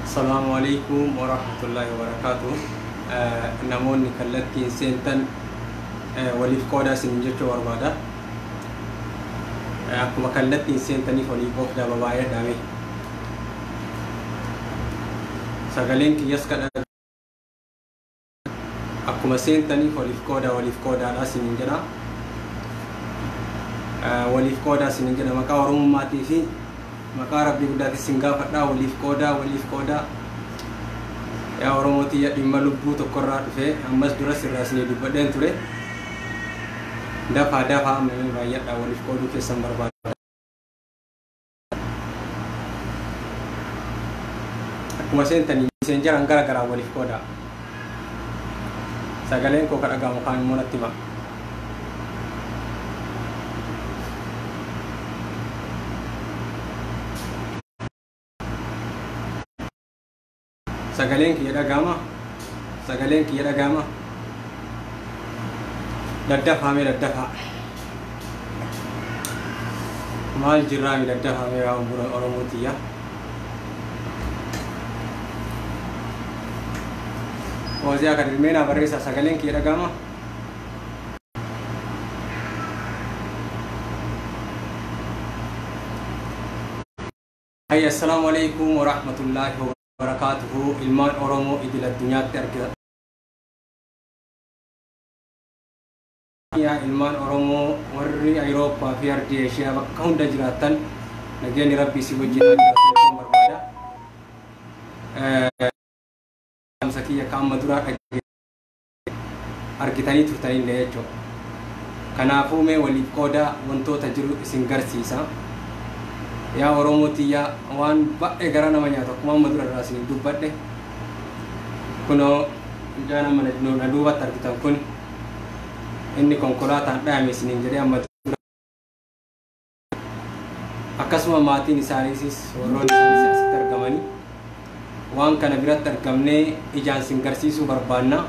Asalaamu alaikum warahmatullaahi wabarakaatu. Namoonni kallattiin seentan waliif qoodaa isin jechuu barbaada. Akkuma kallattiin seentaniif waliif qoodaa babaayee dhame. Sagaleen kiyyas kadha akkuma seentaniif waliif qoodaa waliif qoodaadha isiniin jedha. Waliif qoodaa isiniin jedha maqaa Oromummaatii fi maqaa Rabbii guddaatiin isin gaafadhaa waliif qoodaa waliif qoodaa. Yaa Oromoo tiyya dhimma lubbuu tokkorraa dhufe ammas duras irraa isinii dubbadheen ture. Dafaa dafaa amma baay'adhaa waliif qooduu keessan barbaada. Akkuma seentanii seen jiran gara garaa waliif qoodaa. Sagaleen koo ka dhagahamu kaan immoo natti hima. Sagaleen kiyya dhagahama? Sagaleen kiyya dhagahama? Daddafaa mee daddafaa. Maal jirraa mi daddafaa mee yaa Oromoo tiyya. Fooziyaa kan ilmeenaa barreessaa sagaleen kiyya dhagahama? Hayya, assalaamu alaikum warahmatullaahi wabarakaatuhu. Ilmaan Oromoo idil addunyaatti argatan. Yaa ilmaan Oromoo warri Awurooppaa fi ardii Eeshiyaa bakka hunda jiraattan, nageenyi Rabbii si wajjin haa jiraatu jechuun barbaada. Dhaamsa kiyya akka amma duraa argitanii turtanillee jechuudha. Kanaafuu mee waliif qoodaa wantoota jiru isin garsiisa. Yaa Oromoo tiyyaa, waan baay'ee gara nama nyaatu akkuma amma dura irraa isin dubbadhe. Kunoo mucaan amma na duubatti argitan kun inni konkolaataan dhayame isiniin jedhee amma dura. Akkasuma maatiin isaaniisis warroonni isaaniis asitti argamanii waan kana biratti argamnee ijaan isin garsiisuu barbaanna.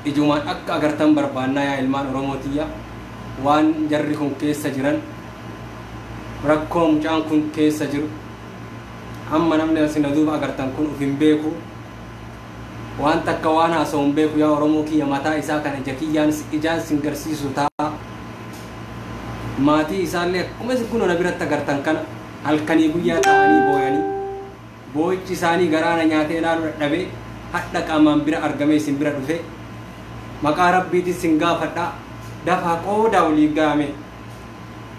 Ijumaan akka agartan barbaannaa yaa ilmaan Oromoo tiyya, waan jarri kun keessa jiran, rakkoo mucaan kun keessa jiru. Amma namni asin duuba agartan kun uf hin beeku, waan takka waan haasa'u hin beeku. Yaa Oromoo kiyya, mataa isaa kana ija kiyyaan ijaan isin garsiisu ta'a. Maatii isaallee akkuma isin kunoo na biratti agartan kana halkanii guyyaa ta'anii booyanii, boo'ichi isaanii garaana nyaatee ilaaluu dadhabee hadha qaamaan bira argamee isin bira dhufe. Maqaa Rabbiitiin isin gaafadha, dafaa qoodaa waliin ga'ame,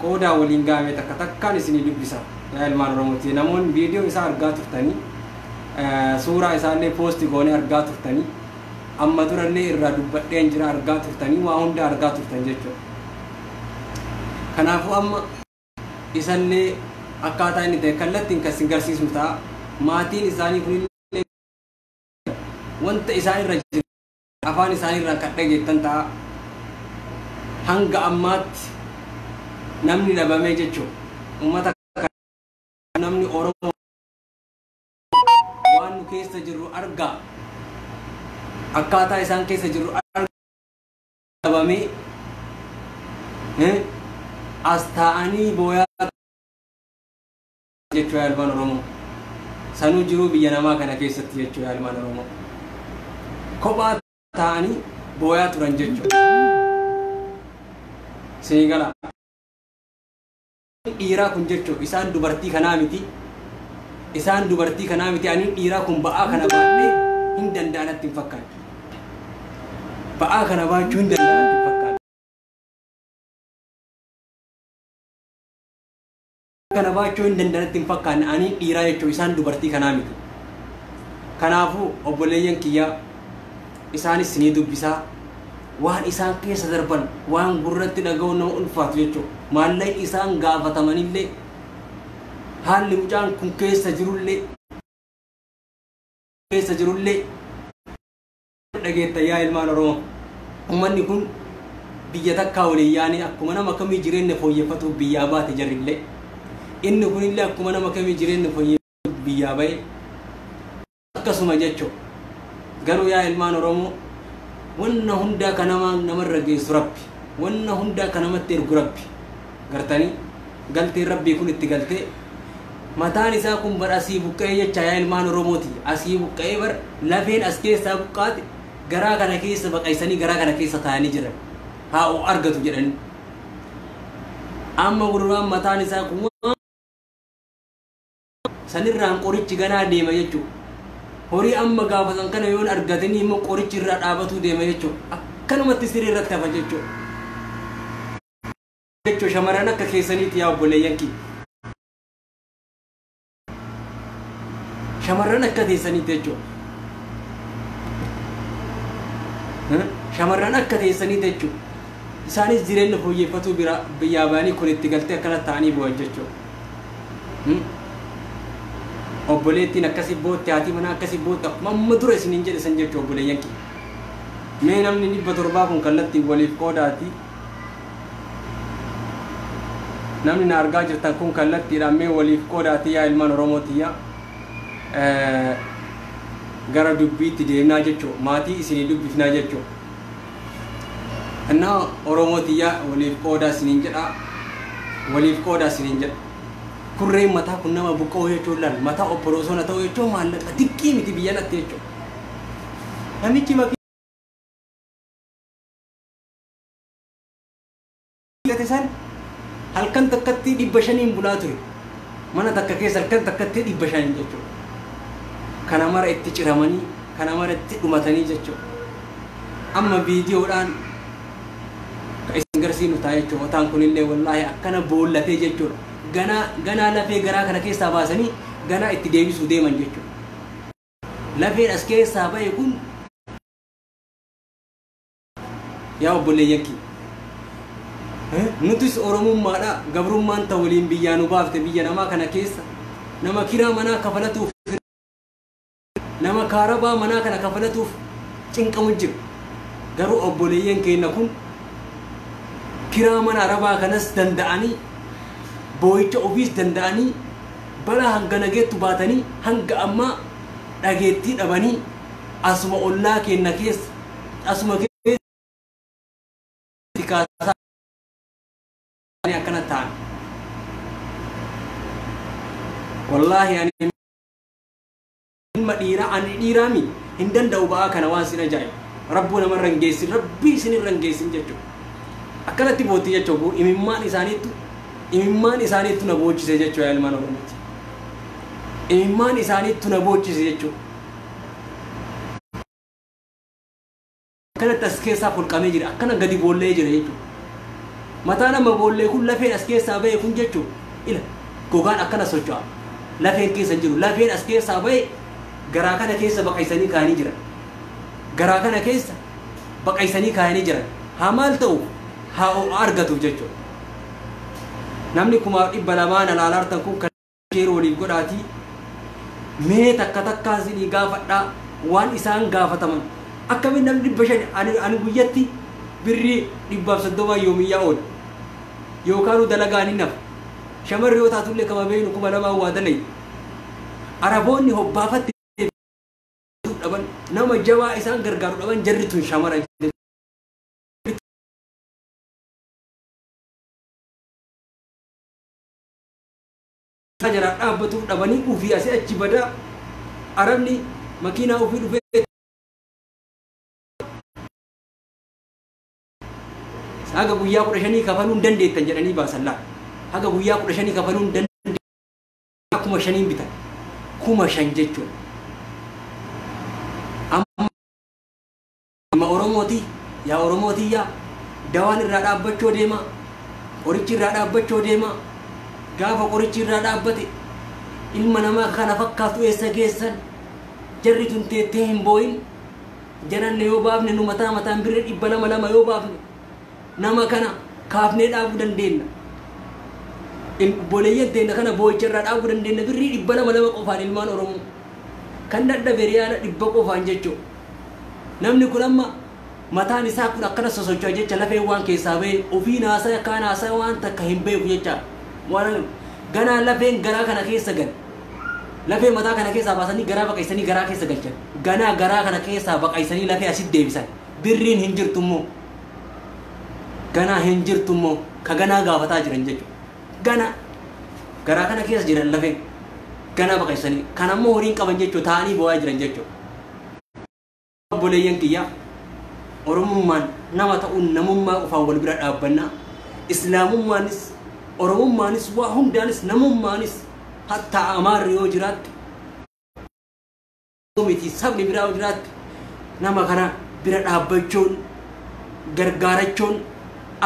qoodaa waliin ga'ame. Takka takkaan isinii dubbisa. Yaa ilmaan Oromooti, namoonni viidiyoo isaa argaa turtanii, suuraa isaallee post goonee argaa turtanii, amma durallee irraa dubbadheen jira, argaa turtanii, waa hunda argaa turtan jechuudha. Kanaafuu amma isallee akkaataa inni ta'e kallattiin kan isin garsiisnu ta'a. Maatiin isaanii kunillee wanta isaan irra jiru afaan isaanii irraa kan dhageettan ta'a. Hanga ammaatti namni dhabamee jechuudha. Uummata namni Oromoo waan nu keessa jirru argaa, akkaataa isaan keessa jirru dhabamee as taa'anii booyaa jechuudha ilmaan Oromoo. Sanuu jiruu biyya namaa kana keessatti jechuudha ilmaan Oromoo. Kophaa taa'anii booyaa turan jechuudha. Isinii gala. Dhiiraa kun jechuudha isaan dubartii kanaa miti. Isaan dubartii kanaa miti. Ani dhiiraa kun ba'aa kana baadhee hin danda'anatti hin fakkaatu. Ba'aa kana baachuu hin danda'anatti hin fakkaatu. Kana baachuu hin danda'anatti hin fakkaanne ani dhiiraa jechuudha, isaan dubartii kanaa miti. Kanaafuu obboleeyyan kiyyaa, isaanis ni dubbisaa, waan isaan keessa darban waan gurratti dhaga'uun nama ulfaatu jechuudha. Maallaqni isaan gaafatamanillee, haalli mucaan kun keessa jirullee dhageetta yaa ilmaan Oromoo. Uummanni kun biyya takkaa waliin yaanii akkuma nama kamii jireenya fooyyeffatuuf biyyaa baate jarrillee. Inni kunillee akkuma nama kamii jireenya fooyyeffatuuf biyyaa bahe akkasuma jechuudha. Garuu yaa ilmaan Oromoo, wanna hundaa ka namarra geessu Rabbi. Wanna hundaa ka namatti ergu Rabbi. Gartanii? Galteen rabbii kun itti galtee mataan isaa kun bar asii buqqa'ee jecha yaa ilmaan Oromooti. Asii buqqa'ee bar lafeen as keessaa buqqaate garaa kana keessa baqaysanii garaa kana keessa taa'anii jiran. Haa o argatu jedhanii. Amma gurraan mataan isaa kun sanirraan qorichi ganaa deema jechuudha. Horii amma gaafatan kana yoon argatanii immoo qorichi irraa dhaabatuu deema jechuudha. Akkanumatti sirrii irratti hafa jechuudha. Jechuudha shamarran akka keessaniiti yaa obboleeyyan kiyya. Shamarran akka teessaniiti jechuudha. Shamarran akka teessaniiti jechuudha. Isaanis jireenya fooyyeffatuu bira biyyaa ba'anii kun itti galtee akkana ta'anii bu'an jechuudha. Obboleettiin akkasii bootti haati manaa akkasii bootti akkuma amma dura isiniin jedhe san jechuudha obboleeyyan kiyya. Mee namni 700 kun kallattiin waliif qoodaati. Namni na argaa jirtan kun kallattiidhaan mee waliif qoodaati yaa ilmaan Oromootiyyaa. Gara dubbiitti deemnaa jechuudha. Maatii isinii dubbifnaa jechuudha. Innaa Oromootiyyaa waliif qoodaa isiniin jedha. Waliif qoodaa isiniin jedha. Kurreen mataa kun nama buqqa'uu jechuun laal mataa obboloosona ta'uu jechuun maallaqa xiqqii miti biyya natti jechuudha. Namichi makiinaa san halkan takkatti 500 bulaa ture. Mana takka keessa halkan takkatti 500 jechuudha. Kana mara itti ciramanii kana mara itti dhumatanii jechuudha. Amma viidiyoodhaan kan isin garsiinu ta'a jechuudha. Mataan kunillee wallaahi akkana boollatee jechuudha. Ganaa lafee garaa kana keessaa baasanii ganaa itti deebisuu deeman jechuudha. Lafeen as keessaa ba'e kun yaa obboleeyyan kiyya. Nutis Oromummaadha gabrummaan ta'u waliin biyyaa nu baafte biyya namaa kana keessa nama kiraa manaa kafalatuuf nama kaarabaa manaa kana kafalatuuf cinqamu jiru. Garuu obboleeyyan keenya kun kiraa mana arabaa kanas danda'anii boo'icha ofiis danda'anii balaa hanga nageettu baatanii hanga ammaa dhageettii dhabanii asuma ollaa keenya keessa asuma keessa kaasaa akkana ta'an. Wallaahi ani ilma dhiiraa ani dhiiraami hin danda'u ba'aa kana waan sin ajaa'ibu. Rabbuu namarra hin geessin rabbii isinirra hin geessin jechuudha. Akkanatti bootti jechuudha imimmaan isaaniittu na boochise jechuudha ilmaan Oromooti. Imimmaan isaaniittu na boochise jechuudha. Akkanatti as keessaa holqamee jira akkana gadi boollee jira jechuudha. Mataa nama boollee kun lafeen as keessaa ba'e kun jechuudha. Ila gogaan akkana socho'a. Lafeen keessa jiru lafeen as keessaa ba'e garaa kana keessa baqaysanii kaa'anii jiran. Garaa kana keessa baqaysanii kaa'anii jiran. Haa maal ta'u haa argatuuf jechuudha. Namni 200,000 alaalaartan kun kan sheeroo waliif godhaatii mee takka takkaan isinii gaafadhaa waan isaan gaafataman. Akkamiin namni 500 ani guyyatti birrii 130 yoomiyyaa oola. Yookaan dalagaa ni nafa. Shamarri yoo taatullee kama beeynu 2000 waa dalayi. Araboonni hobbaafatti dhaban nama jabaa isaan gargaaru dhaban jarri tun shamara. Jara dhaabbatuuf dhabanii ufii asii achi badaa arabni makiinaa ofii dhufee haga guyyaa 15 kafaluu hin dandeettan jedhanii baasan laa. Haga guyyaa 15 kafaluu hin dandeettan 5,000 bitan. 5,000 jechuudha. Amma Oromooti yaa Oromootii yaa dawaan irraa dhaabbachuu deema qorichi irraa dhaabbachuu deema gaafa qorichi irraa dhaabbate ilma namaa kana fakkaatu eessa geessan jarri tun teettee hin boo'in jaranne yoo baafne nu mataa mataan birree 200 yoo baafne nama kana kaafnee dhaabuu dandeenya. Obboleeyyan teenya kana boo'icha irraa dhaabuu dandeenya birrii 200 qofaan ilmaan Oromoo kan dadhabe riyaala 100 qofaan jechuudha. Namni kun amma mataan isaa kun akkana sosocho'a jecha lafee waan keessaa ba'e ofii naasaa kaan haasaa waan takka hin beeku jecha waan ganaa lafeen garaa kana keessa gal lafee mataa kana keessaa baasanii garaa baqaysanii garaa keessa galchan ganaa garaa kana keessaa baqaysanii lafee asitti deebisan birriin hin jirtu immoo ganaa hin jirtu immoo ka ganaa gaafataa jiran jechuudha. Gana Garaa kana keessa jiran lafee ganaa baqaysanii kan ammoo horiin qaban jechuudha taa'anii boo'aa jiran jechuudha. Obboleeyyan kiyyaa Oromummaan nama ta'uun namummaa qofaan wal bira dhaabbannaa. Islaamummaanis Oromummaanis waa hundaanis namummaanis hattaa Amaarri yoo jiraatte miti sabni biraa yoo jiraatte nama kana bira dhaabbachuun gargaarachuun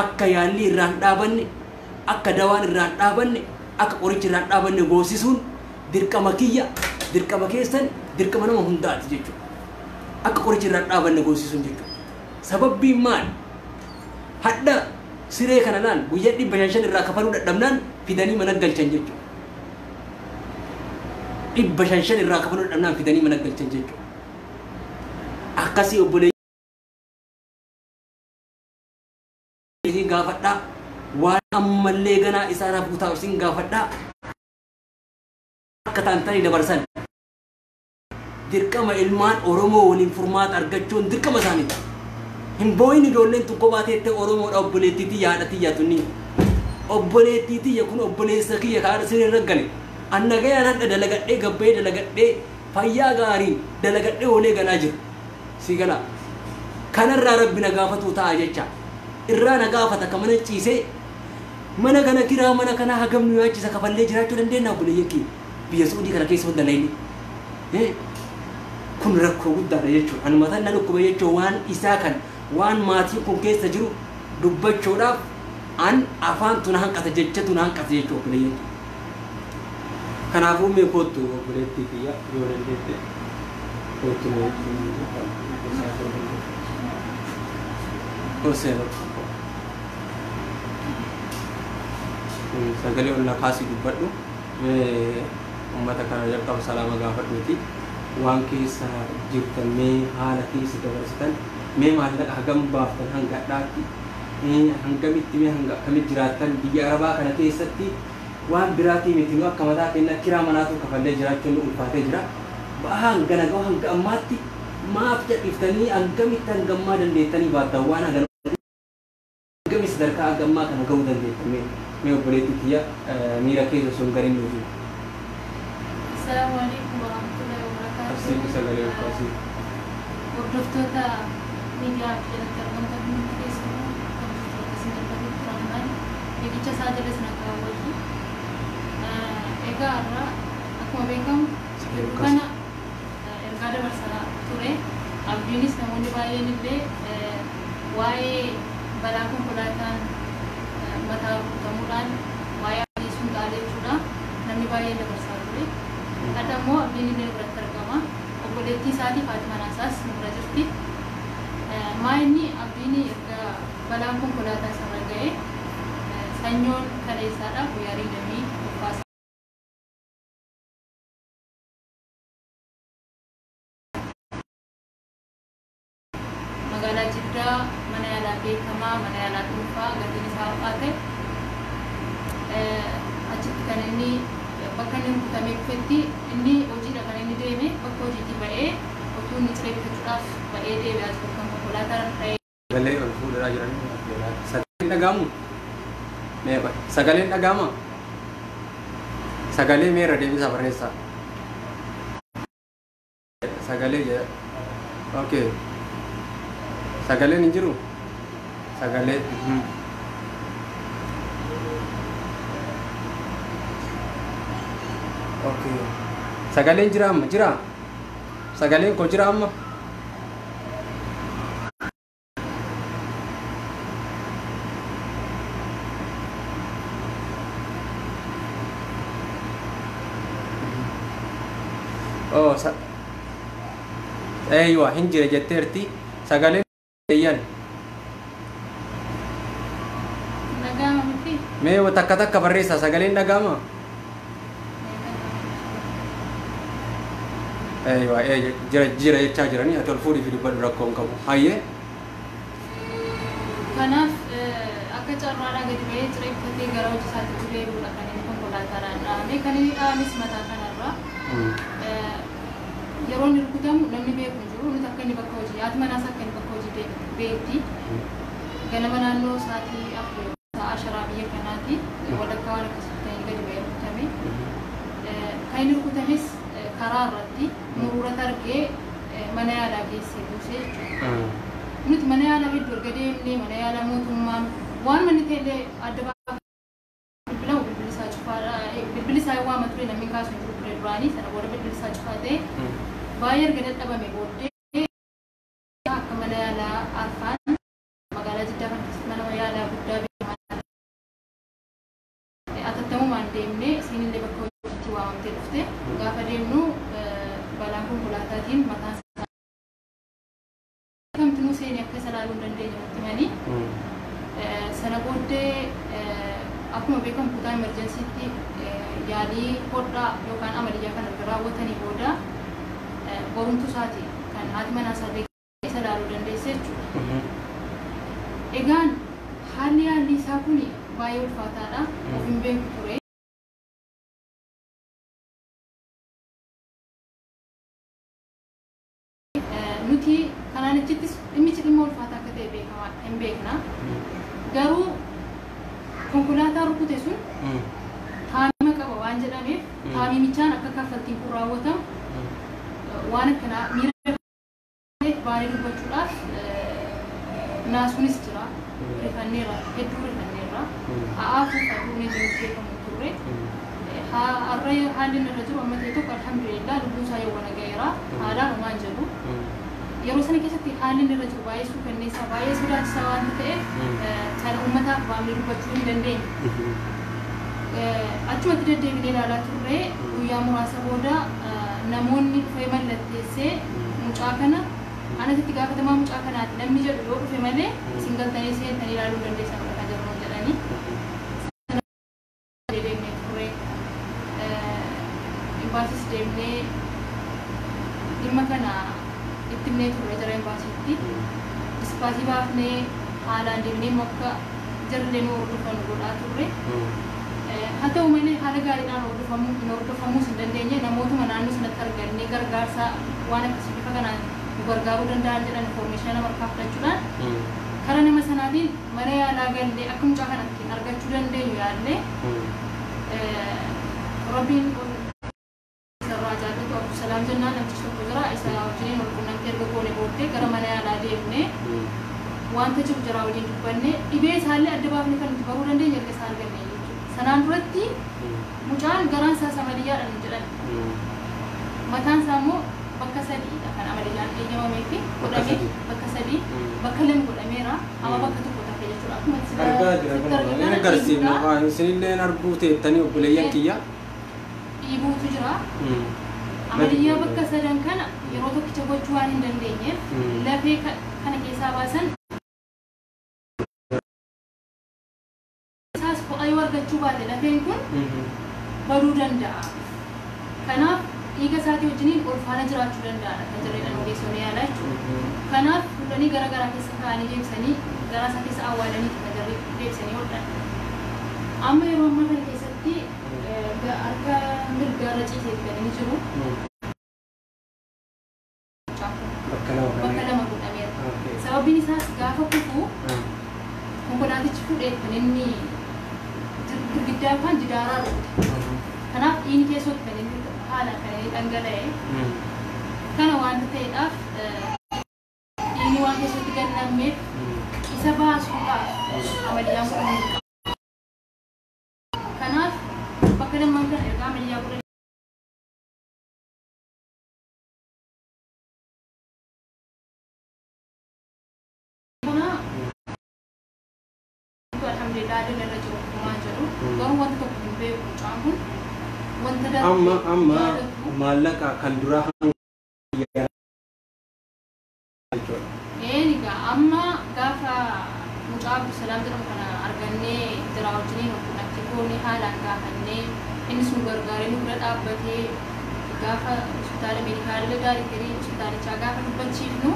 akka yaalli irraan dhaabanne akka dawaan irraan dhaabanne akka qorichi irraan dhaabanne goosisuun dirqama kiyya dirqama keessan dirqama nama hundaati jechuudha. Akka qorichi irraan dhaabanne goosisuun jechuudha. Sababbiin maal? Hadha siree kana laal guyyaa 500 irraa kafaluu dadhabnaan fidanii mana galchan jechuudha. 500 irraa kafaluu dadhabnaan fidanii mana galchan jechuudha. Akkasii obboleeyyiin gaafadhaa waan ammallee ganaa isaanaaf guutaaf isin gaafadhaa akka ta'an dabarsan. Dirqama ilmaan Oromoo waliin furmaata argachuun dirqama isaaniiti. Hin boo'in ijoolleen tun kophaa teettee Oromoodha obboleettii tiyya haadha tiyya tunni. Obboleettii tiyya kun obboleessa kiyya kaadha siree gale. Anna gayaan hadha dalagadhee gabbee dalagadhee fayyaa gaariin dalagadhee oolee galaa jira. Si galaa. Kanarraa rabbi na gaafatu ta'a jecha. Irraa na gaafata ka mana ciisee mana kana kiraa mana kana hagam nu yaachisa kafallee jiraachuu dandeenya obboleeyyan kiyya. Biyya Suudii kana keessa hunda layni. Kun rakkoo guddaadha jechuudha. Ani mataan na dhukkuba jechuun waan isaa kan waan maatiin kun keessa jiru dubbachuudhaaf an afaan tun hanqata jecha tun hanqata jechuudha obboleeyyan. Kanaafuu mee kottu obboleettii kiyya yoo dandeette kottu mee Kosee sagalee ol kaasii dubbadhu uummata kana jalqaba salaama gaafadhuuti. Waan keessa jirtan mee haala keessa dabarsitan mee maallaqa hagam baaftan hanga hadhaatti hangamitti mee hanga akkamitti jiraattan biyya Arabaa kana keessatti waan biraatii miti nu akka mataa keenya kiraa manaatu kafallee jiraachuun nu ulfaatee jira. Ba'aa hangana gahu hanga ammaatti maaf jedhiftanii hangamitti hangammaa dandeettanii baattan waan hangami sadarkaa hangammaa kana gahuu dandeettan mee obboleettii tiyya miira keessa sun gariin nuufi. Assalamu alaikum warahmatullahi wabarakatuh. Hordoftoota miidiyaa jalatti argamtan hundi keessanuu hordoftoota isin jalatti turan eegicha isaa jala isin akka hawwatu. Egaa har'a akkuma beekamu kana ergaa dabarsaa ture. Abdiinis namoonni baay'een illee waa'ee balaa konkolaataan mataa rukutamuudhaan waa'ee abdii sun ta'a jechuudha. Namni baay'een dabarsaa ture. Hadha immoo abdiin illee biratti argama. Obboleettii isaatii haati manaa isaas nu bira jirti. Maa inni abdiin erga balaan konkolaataa isarra ga'e sanyoon kaleessaadha guyyaa 27 magaalaa Jiddaa mana yaalaa beekamaa mana yaalaa dhuunfaa gatiin isaa ho'aa ta'e achitti kan inni bakka inni rukutamee dhufetti inni hojiidha kan inni deeme bakka hojiitii ba'ee utuu inni ciree bitachuudhaaf ba'ee deebi'aa jiru kan konkolaataa ta'e. Sagalee ol fuudhaa jiran sagaleen dhaga'amu? Mee sagaleen dhaga'ama? Sagalee meerra deebisaa barreessaa. Sagalee jedha. Okay. Sagaleen hin jiru? Sagalee. Okay. Sagaleen jira amma? Jira? Sagaleen koo jira amma? Oh, Eeywa hin jira jetteerti. Sagaleen eeyyan. Dhaga'ama miti? Mee takka takka barreessaa sagaleen dhaga'ama? Eeywa jira jira jechaa jiranii ati ol fuudhii fi dubbadhu rakkoo hin qabu. Hayyee. Kanaaf akka carraadhaa gadi ba'ee ciree bitatee gara hojii isaatti deebi'uudha kan inni konkolaataadhaan dhahame. Kan inni dhahames mataa kanarraa. Yeroo inni rukutamu namni beeku hin jiru. Inni akka inni bakka hojii haati manaas akka inni bakka hojii beekti. Ganama naannoo sa'aatii 4 sa'a 5 biyya kanaati. Walakkaa waan akkasii ta'ee gadi ba'ee rukutame. Kan inni rukutames karaa irratti muruurata argee mana yaalaa geessee buusee jechuudha. Nuti mana yaalaa hedduu erga deemnee mana yaalaa mootummaa waan manni ta'ellee adda baafnee bilbilamu bilbilli isaa cufaadha. Bilbilli isaa waama ture namni kaasu hin jiru ture duraanii sana booda bilbilli isaa cufaa ta'e baay'ee erga dadhabame booddee akka mana yaalaa Arfaan magaalaa Jiddaa kan keessatti mana yaalaa guddaa beekamaa atattamumaan deemnee isiinillee bakka hojiitti waamamtee dhufte gaafa deemnu balaan konkolaataatiin mataan isaa kamtinuu seenee akka isa ilaaluu hin dandeenye nutti himanii sana booddee akkuma beekamu kutaa emerjensiitti yaalii hodhaa yookaan amaliyyaa kan erga raawwatanii booda borumtuu isaati kan haati manaa isaa isa ilaaluu dandeesse jechuudha. Egaan haalli yaalii isaa kun baay'ee ulfaataadha. Of hin beeku ture. Nuti kanaan achittis dhimmichi dhimma ulfaataa akka ta'e beekamaa hin beekna. Garuu konkolaataa rukute sun taamima qaba waan jedhameef taamimichaan akka kaffaltiin kun raawwatamu waan akkanaa miira baanee dubbachuudhaaf naasuunis jira. Rifanneerra hedduu rifanneerra. A'aafuuf aduun illee beekamu turre. Har'a haalli inni irra jiru amma ta'e tokko alhamdulillah lubbuun isaa yoo ga'eera haalaan homaan jedhu. Yeroo sana keessatti haalli inni irra jiru baay'ee suukanneessaa baay'ee sodaachisaa waan ta'eef kana uummataaf baafnee dubbachuu hin dandeenye. Achumatti deddeebinee ilaalaa turre guyyaa muraasa booda namoonni dhufee mallatteessee mucaa kana anasitti gaafatamaa mucaa kanaati namni jedhu yoo dhufe malee isin galtanii seentanii ilaaluu dandeessan kan jedhamu jedhanii. Deemnee turre imbaasis deemnee dhimma kana itti himnee turre jara imbaasiitti. Ispaasii baafnee haalaan deemnee immoo akka jarri nu hordofan godhaa turre. Haa ta'u malee haala gaariidhaan hordofamuu hin hordofamuus hin dandeenye namootuma naannoo sanatti argannee gargaarsa waan akkasii bifa kanaan nu gargaaruu danda'an jedhan information nama harkaa fudhachuudhaan karaa nama sanaatiin mana yaalaa gallee akka mucaa kanatti argachuu dandeenyu yaallee Rabbiin sarraa jaallatu Abdusalaam jennaan namtichi tokko jira isa wajjiniin wal quunnamtee erga goone booddee gara mana yaalaa deemnee wanta jiru jara waliin dubbanne dhibee isaallee adda baafne kan nuti baruu dandeenye erga isaa arganne jechuudha. Sanaan duratti mucaan garaan isaa samaliyyaadha nu jedhan. Mataan isaa immoo bakka sadiidha kan amaliyyaan eeyyamamee fi godhamee bakka sadii bakka lama godhameera amma bakka tokko tafe jechuudha. Akkuma Argaa jira kun hin agarsiifna waan isinillee arguu teettanii obboleeyyan kiyya. Dhiibuutu jira. Amaliyyaa bakka sadan kana yeroo tokkicha gochuu waan hin dandeenyeef lafee kana keessaa baasan isaas ho'a yoo argachuu baate lafeen kun baduu danda'a. Kanaaf dhiiga isaatii wajjiniin ol faana jiraachuu danda'a kan jedhedha ogeessonni yaalaa jechuudha. Kanaaf fuudhanii gara garaa keessa kaa'anii deebisanii garaa isaa keessa awwaalanii kan jarri deebisanii hodhan. Amma yeroo ammaa kana keessatti harka mirgaarra ciiseeti kan inni jiru. Bakka lama Bakka lama godhameera. Sababiin isaas gaafa kufu konkolaatichi fuudhee kan inni girgiddaa yookaan jidaaraa rukute. Kanaaf dhiigni keessootti kan inni haalaan kan inni dhangala'e. Kana waanta ta'eedhaaf dhiigni waan keessatti gannammeef isa baasuudhaaf amaliyyaan godhamuu qaba. Kanaaf bakka lamman kana erga amaliyyaa godhanii kana alhamdulillah aduun irra jiru homaa jedhu garuu wanta tokko hin beeku mucaan kun wanta darbe Amma amma yaadatu. Maallaqa kan duraa hanga jechuudha. Een egaa amma gaafa mucaa Abdusalaam jedhamu kana argannee jira wajjiniin wal quunnamtii goonee haalaan gaafannee innis nu gargaaree nu bira dhaabbatee gaafa hospitaala meedikaala daarektarii hospitaalichaa gaafa dubbachiifnu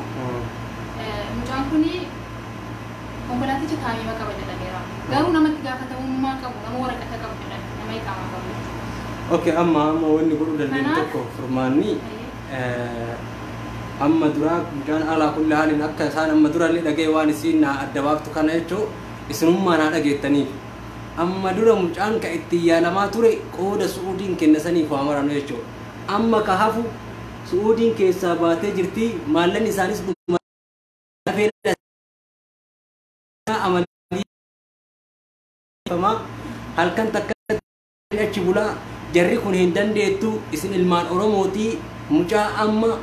mucaan kuni konkolaaticha taamima qaba jedhameera. Garuu namatti gaafatamummaa qabu nama waraqata qabu jedhame nama iqaamaa qabu jechuudha. Okay, amma amma wanni godhuu dandeenyu Kanaaf tokko furmaanni amma duraa mucaan alaa kulli haalin akka isaan amma durallee dhaga'e waan isiin naa adda baaftu kana jechuu isinummaa naa dhageettaniif. Amma dura mucaan ka itti yaalamaa ture qooda Su'uudiin kenna saniif waa maranu jechuudha. Amma ka hafu Su'uudiin keessaa baatee jirti maallan isaanis amalii halkan takka achi bulaa jarri kun hin dandeettu isin ilmaan Oromootii mucaa amma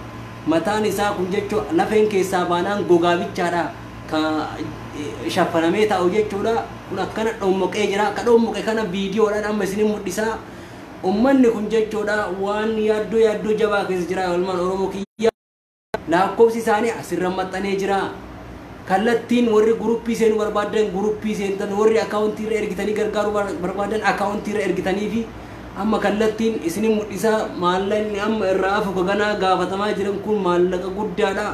mataan isaa kun jechuudha lafeen keessaa baanaan gogaa bichaadha ka shaffanamee taa'u jechuudha. Kun akkana dhommoqee jira. Ka dhommoqe kana viidiyoodhaan amma isinin mul'isaa. Ummanni kun jechuudha waan yaaddoo yaaddoo jabaa keessa jira ilmaan Oromoo kiyya. Lakkoofsi isaanii asirra maxxanee jira. Kallattiin warri guruppii seenuu barbaadan guruppii seentan warri akaawuntii irra ergitanii gargaaruu barbaadan akaawuntii irra ergitanii fi amma kallattiin isinin mul'isaa. Maallaqni amma irraa hafu ganaa gaafatamaa jiran kun maallaqa guddaadha.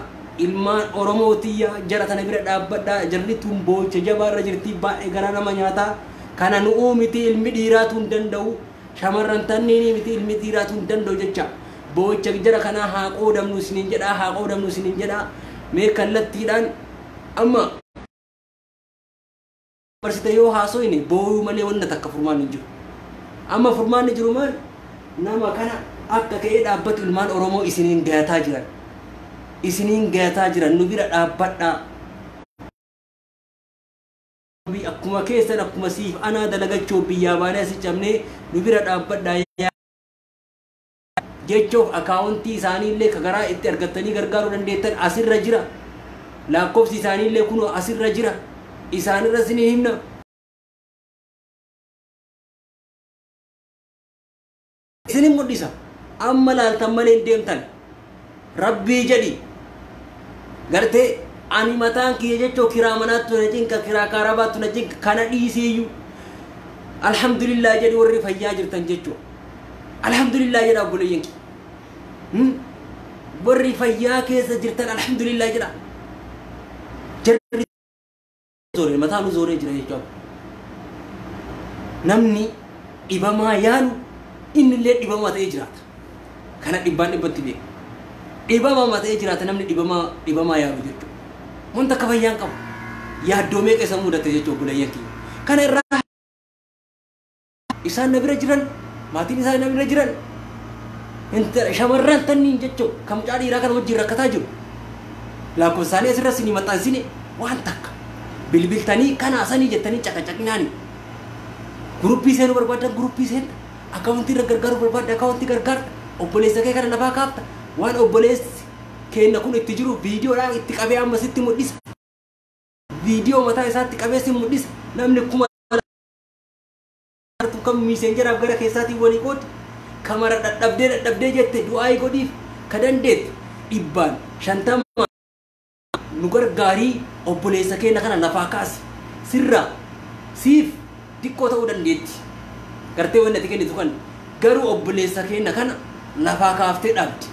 Ilmaan Oromootiyya jara tana bira dhaabbadhaa. Jarri tun boocha jabaa irra jirti baay'ee garaa nama nyaataa. Kana nu'uu miti ilmi dhiiraatu hin danda'u. Shamarran tanniini miti ilmi dhiiraatu hin danda'u jecha. Boocha jara kanaa haa qoodamnu isiniin jedhaa haa qoodamnu isiniin jedhaa. Mee kallattiidhaan amma barsite yoo haasoyne booyuu malee wanna takka furmaanni hin jiru. Amma furmaanni jiru maal? Nama kana akka ka'ee dhaabbatu ilmaan Oromoo isiniin gayataa jiran. Isiniin gayataa jiran nu bira dhaabbadhaa. Akkuma keessan akkuma siif anaa dalagachuu biyyaa baanee asi cabnee nu bira dhaabbadhaa jechuuf akaawuntii isaaniillee ka garaa itti argattanii gargaaruu dandeettan asirra jira. Lakkoofsi isaaniillee kunoo asirra jira. Isaanirra isinii himna. Isinin mul'isa. Amma laaltan malee hin deemtan. Rabbii jedhi. Gartee ani mataan kiyya jechuu kiraa manaattu na cinqa kiraa kaarabaattu na cinqa kana dhiiseeyyuu. Alhamdulillah jedhi warri fayyaa jirtan jechuu. Alhamdulillah jedha obboleeyyan kiyya. Warri fayyaa keessa jirtan alhamdulillah jedha. Jarri zooree mataa nu zooree jira jechuudha. Namni dhibamaa yaalu innillee dhibamaa ta'ee jiraata. Kana dhibbaan dhibbatti beeku. Dhibamaa ta'ee jiraata namni dhibamaa yaalu jechuudha. Wanta akka fayyaan qabu yaaddoo meeqa isa mudate jechuudha obboleeyyan kiyya. Kana irraa isaan na bira jiran maatiin isaan na bira jiran shamarran tanniin jechuudha kan mucaa dhiiraa kana wajjin rakkataa jiru. Lakkoofsa isaanii asirra isinii maxxansine waan takka bilbiltanii kanaa sanii jettanii caqacaqinaani. Guruppii seenuu barbaadan guruppii seenta. Akaawuntii irra gargaaruu barbaadda akaawuntii gargaarta. Obboleessa kee kana lafaa kaafta. Waan obboleessi keenya kun itti jiru viidiyoodhaan itti qabee amma sitti mul'isa. Viidiyoo mataa isaatti qabee si mul'isa. Namni kuma kan miiseenjeraaf gara keessaatiin walii qoodi. Kamara dadhabdee dadhabdee jette du'aa godhiif ka dandeettu 150 nu gargaarii obboleessa keenya kana lafaa kaasi. Sirraa siif xiqqoo ta'uu dandeetti. Gartee wanni ati kennitu kan garuu obboleessa keenya kana lafaa kaaftee dhaabdi.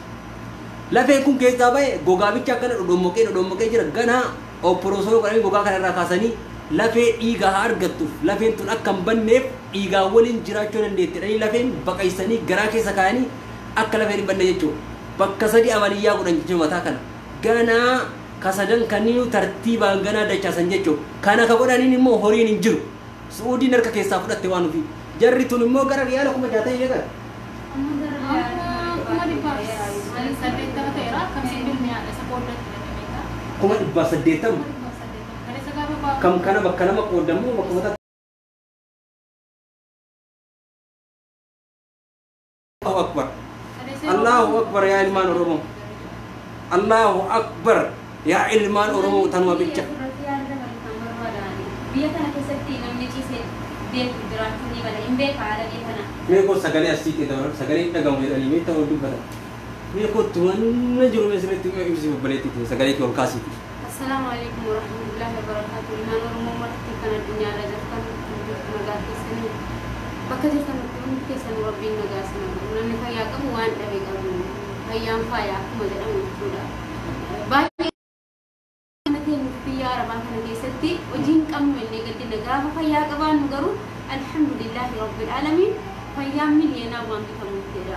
Lafeen kun keessaa bahe gogaa bicha akkana dhodhommoqee dhodhommoqee jira. Ganaa oporosoo godhanii gogaa kana irraa kaasanii lafee dhiigaa haa argattuuf lafeen tun akka hin banneef dhiigaa waliin jiraachuu dandeetti jedhanii lafeen baqaysanii garaa keessa kaayanii akka lafeen hin banne jechuudha. Bakka sadi amaliyyaa godhan jechuudha mataa kana. Ganaa kasadan kaniinuu tartiibaan ganaa dachaasan jechuudha. Kana ka godhaniin immoo horiin hin jiru. Su'uudiin harka keessaa fudhatte waan ofii. Jarri tun immoo gara riyaala 60,000 eegan. 180,000 kam kana bakka lama qoodamu bakka mataa Allahu Akbar. Allahu Akbar yaa ilmaan Oromoo. Allahu Akbar yaa ilmaan Oromoo tanuma bicha. Biyya kana keessatti namni ciisee beeku jiraachuu ni mala. Hin beeka haala biyya kana. Mee koo sagalee asii ta'e sagalee dhagamu jedhanii mee ta'uu dubbatan. Mee kootu wanna jiru mee sirriitti ibsi obboleettiiti sagalee kee ol kaasiiti. Assalaamu alaikum warahmatullahi wabarakatuh. Ilmaan Oromoo marti kan addunyaarra jirtan nagaa keessanii bakka jirtan hundi keessan Rabbiin nagaa isin haa godhu. Namni fayyaa qabu waan dhabe qabu. Fayyaan faaya akkuma jedhamu jechuudha. Baay'ee biyya Arabaa kana keessatti hojii hin qabnu illee gaddina gaafa fayyaa qabaannu garuu alhamdulillahi rabbil aalamiin fayyaan miliyeenaa waan bitamuu jedha.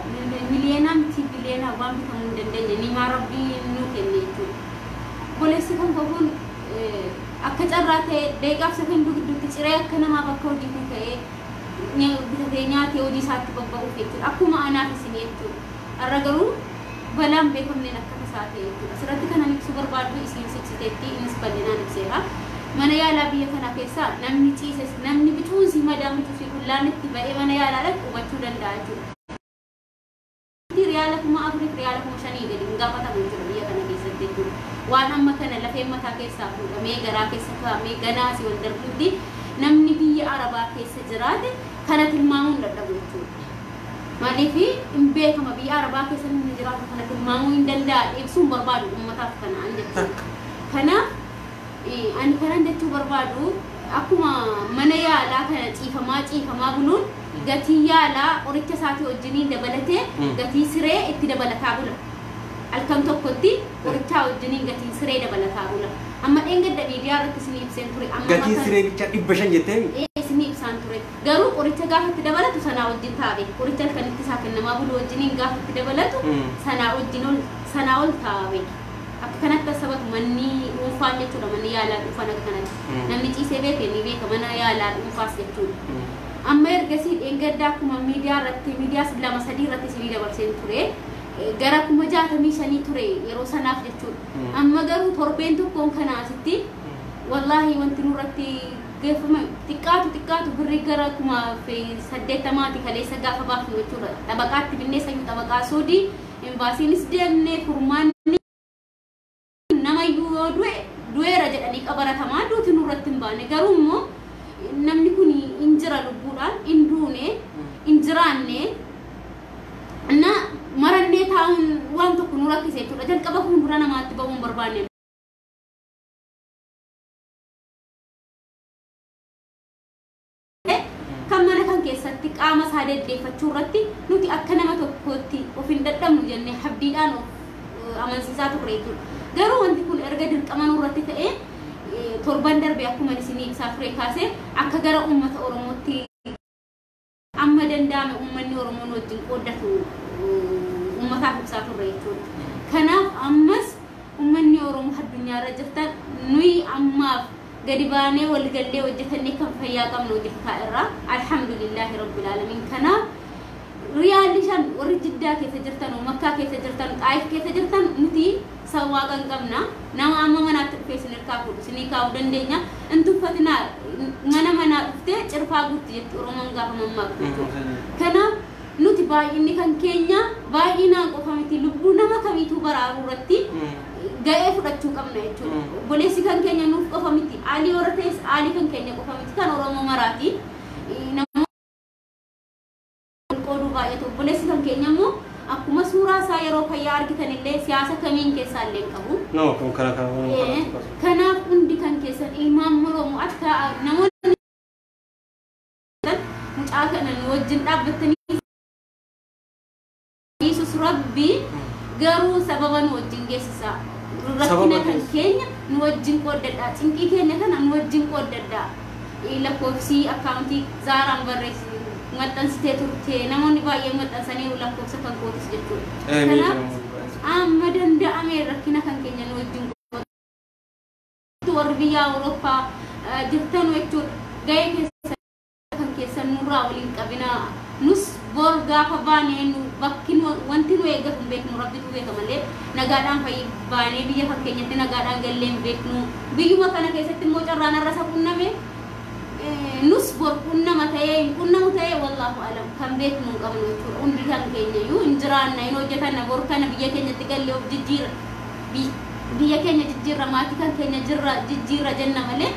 Miliyeenaa miti biliyeenaa waan bitamuu hin dandeenye nimaa Rabbiin nuu kenne jechuudha. Obboleessi kan koo kun Akka carraa ta'e deeqaaf sakanduu gidduutti ciree akka namaa bakka hojiitii ka'ee bitatee nyaatee hojii isaatti bobba'uuf jechuudha. Akkuma anaaf isin jechuudha. Har'a garuu balaan beekamneen akka tasaa ta'e jechuudha. Asirratti kanan ibsuu barbaadu isiin ibsiteetti innis bal'inaan ibseera. Mana yaalaa biyya kana keessaa namni ciises namni bicuunsi madaan bicuusi qullaan itti ba'ee mana yaalaa dhaqu hubachuu danda'a jechuudha. Riyaala 4,000 riyaala 5,000 gadi hin gaafatamu jechuudha biyya kana keessatti jechuudha. Waan amma kana lafeen mataa keessaa fuudhamee garaa keessa kaa'amee ganaa asii ol darbutti namni biyya Arabaa keessa jiraate kana tilmaamuun dadhabu jechuudha. Maaliif hin beekama biyya Arabaa keessa namni jiraatu kana tilmaamuu hin danda'a ibsuun barbaadu uummataaf kanaan jechuudha. Kanaaf ani kanan jechuu barbaadu akkuma mana yaalaa kana ciifamaa buluun gatii yaalaa qoricha isaatii wajjiniin dabalatee gatii siree itti dabalataa bula. Halkan tokkotti qorichaa wajjiniin gatiin siree dabalataa bula. Amma dheengadda miidiyaa irratti isinii ibseen ture. Gatiin siree bichaa 500 jettee? Isinii ibsaan ture. Garuu qoricha gaafa itti dabalatu sanaa wajjin taa'e. Qoricha halkanitti isaa kennamaa bulu wajjiniin gaafa itti dabalatu sanaa wajjin ol sanaa ol taa'e. Akka kanatti sabatu manni dhuunfaan jechuudha manni yaalaa dhuunfaan akka kanatti. Namni ciisee beeke ni beeka mana yaalaa dhuunfaas jechuudha. Amma ergasii dheengadda akkuma miidiyaa irratti miidiyaas 2-3 irratti isinii dabarseen ture. Gara 65,000 ture yeroo sanaaf jechuudha. Amma garuu torbeen tokkoon kana asitti wallaahi wanti nurratti geeffame xiqqaatu birrii gara 80,000 kaleessa gaafa baafnu jechuudha. Xabaqaatti binnee sayyuu xabaqaa soodii imbaasiinis deemnee furmaanni namayyuu yoo du'eera jedhanii qabaratamaa duuti nurratti hin baane. Garuu immoo namni kun hin jira lubbuudhaan hin duune hin jiraanne na marannee taa'uun waan tokko nu rakkise jechuudha. Jalqaba fuuldura namaatti ba'uun barbaanne. Kan mana kan keessatti qaama isaa deddeeffachuu irratti nuti akka nama tokkootti of hin dadhabnu jennee abdiidhaan of amansiisaa turre jechuudha. Garuu wanti kun erga dirqama nurratti ta'ee torban darbe akkuma isinii ibsaa ture kaasee akka gara uummata Oromootti amma danda'ame uummanni Oromoon wajjin qooddatu uummataaf ibsaa turre jechuudha. Kanaaf ammas uummanni Oromoo addunyaarra jirtan nuyi ammaaf gadi baanee walgallee hojjetannee kan fayyaa qabnu hojjetaa irraa alhamdulillahi rabbil aalamiin. Kanaaf riyaalli 5 warri Jiddaa keessa jirtan, Makkaa keessa jirtan, Xaayif keessa jirtan nuti sawwaa kan qabna. Nama amma manaatti dhufee isin hirkaa fuudhu isinii kaa'uu dandeenya. Hin tuffatinaa mana manaa dhuftee cirfaa guutti jetti Oromoon gaafa mammaaktu jechuudha. Kanaaf nuti baay'inni kan keenya baay'inaan qofa miti lubbuu nama kamiituu baraaruu irratti ga'ee fudhachuu qabna jechuudha. Obboleessi kan keenya nuuf qofa miti. Aalii warra ta'es aalii kan keenya qofa miti kan Oromoo maraati. Namoonni qooduu baay'atu. Obboleessi kan keenya immoo akkuma suuraa isaa yeroo fayyaa argitan illee siyaasa kamiin keessaa illee hin qabu. Kanaaf hundi kan keessan ilmaan Oromoo akka namoonni mucaa kana nu wajjin dhaabbatanii Yesus Rabbi garuu sababa nu wajjin geessisa. Rakkina kan keenya nu wajjin qooddadha. Cinqii keenya kana nu wajjin qooddadha. Lakkoofsi akkaawuntii Zaaraan barreessi maxxansitee turte namoonni baay'een maxxansaniiru lakkoofsa kan kootis jechuudha. Kanaaf amma danda'ame rakkina kan keenya nu wajjin qooddadha. Warri biyya Awurooppaa jirtan jechuudha. Ga'ee keessa kan keessan nurraa waliin qabina. Nus bor gaafa baanee nu bakki wanti nu eeggatu hin beeknu rabbitu beeka malee nagaadhaan baanee biyya kan keenyatti nagaadhaan gallee hin beeknu. Biyyuma kana keessatti immoo carraan har'a isa qunname nus bor qunnama ta'ee hin qunnamu ta'ee wallaahu alam kan beeknu hin qabnu jechuudha. Hundi kan keenya iyyuu hin jiraanna hin hojjetanna bor kana biyya keenyatti gallee of jijjiira biyya keenya jijjiirra maatii kan keenya jijjiirra jenna malee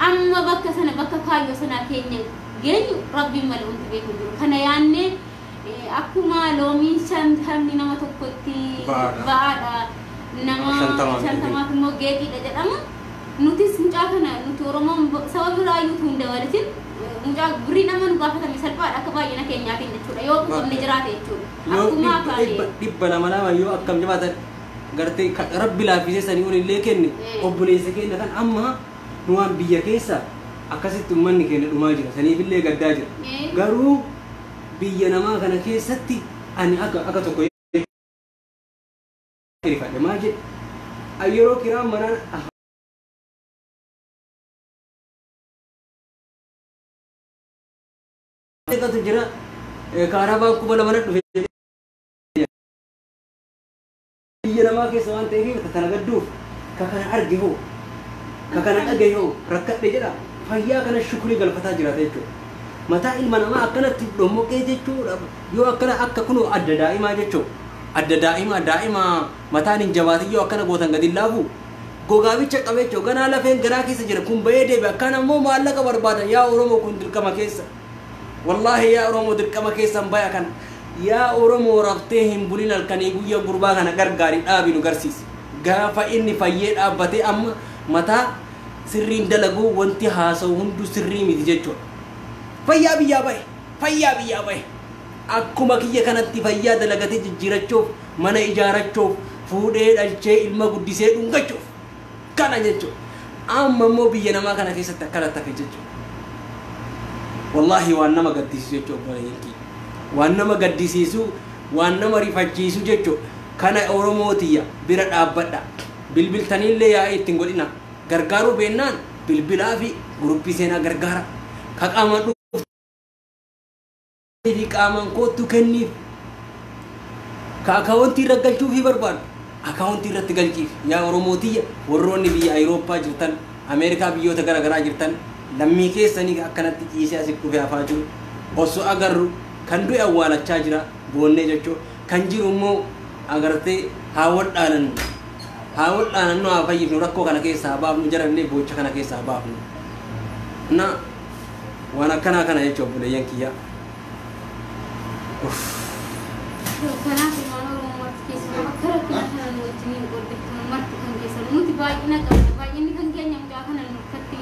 amma bakka sana bakka kaayyoo sanaa keenya geenyu rabbiin malee wanti beeku jiru. Kana yaannee akkuma loomiin 50 nama tokkotti ba'aadha. Nama 50 immoo geexiidha jedhama. Nutis mucaa kana nuti Oromoon saba biraayyuu hin dabalatin mucaa birrii nama nu gaafatame salphaadha akka baay'ina keenyaatiin jechuudha. Yoo qubni jiraate jechuudha. Akkuma afaan 200 yoo akkam jabaatan gartee rabbi laaffisee sanii ol illee kenne obboleessa keenya kan amma nu waan biyya keessa akkasitti uummanni keenya dhumaa jira saniifillee gaddaa jira. Garuu biyya namaa kana keessatti ani akka tokko hirifadhe maal jedhe yeroo kiraan manaan Meeqatu jira kaarabaan 2000 dhufe biyya namaa keessa waan ta'eef kana gadduuf ka kana arge hoo ka kana dhagaye hoo rakkadhe jedha fayyaa kana shukurii galfataa jiraata jechuudha. Mataa ilma namaa akkanatti dhommoqee jechuudha yoo akkana akka kunoo adda daa'imaa jechuudha. Adda daa'imaa daa'ima mataan hin jabaatin yoo akkana gootan gadi hin laafu gogaa bicha qabee jechuudha. Ganaa lafeen garaa keessa jira kun bahee deebi'a. Akkana immoo maallaqa barbaadan yaa Oromoo kun dirqama keessa. Wallaahi yaa Oromoo dirqama keessan baya kana. Yaa Oromoo raftee hin bulin halkanii guyyaa gurbaa kana gargaari dhaabi nu garsiisi. Gaafa inni fayyee dhaabbatee amma mataa sirriin dalaguu wanti haasa'u hunduu sirrii miti jechuudha. Fayyaa biyyaa bahe fayyaa biyyaa bahe akkuma kiyya kanatti fayyaa dalagatee jijjiirachuuf mana ijaarachuuf fuudhee dhalchee ilma guddisee dhungachuuf kana jechuudha. Amma immoo biyya namaa kana keessatti akkanatti hafe jechuudha. Wallaahi waan nama gaddisiisu jechuudha obboleeyyan kiyya. Waan nama gaddisiisu waan nama rifachiisu jechuudha. Kana Oromootiyya bira dhaabbadha. Bilbiltaniillee yaa'ii ittiin godhina. Gargaaruu beennaan bilbilaa fi guruppii seenaa gargaara. Ka qaamaan dhufu fi qaamaan koottu kenniif. Ka akaawwantii irra galchuufii barbaadu akaawwantii irratti galchiif. Yaa Oromootiyya warroonni biyya Awurooppaa jirtan, Ameerikaa biyyoota garaagaraa jirtan lammii keessanii akkanatti ciisee asii dhufee hafaa jiru. Osoo agarru kan du'e awwaalachaa jira boonnee jechuudha. Kan jiru immoo agartee haa waldhaanannu. Haa waldhaanannu haa fayyifnu rakkoo kana keessaa haa baafnu jarallee boocha kana keessaa haa baafnu. Na waan akkanaa kana jechuudha obboleeyyan kiyya. Kanaaf ilmaan Oromoo marti keessumaa akka rakkina kana nu wajjiniin qooddatan marti kan keessan nuti baay'ina qabna baay'inni kan keenya mucaa kana nurkatti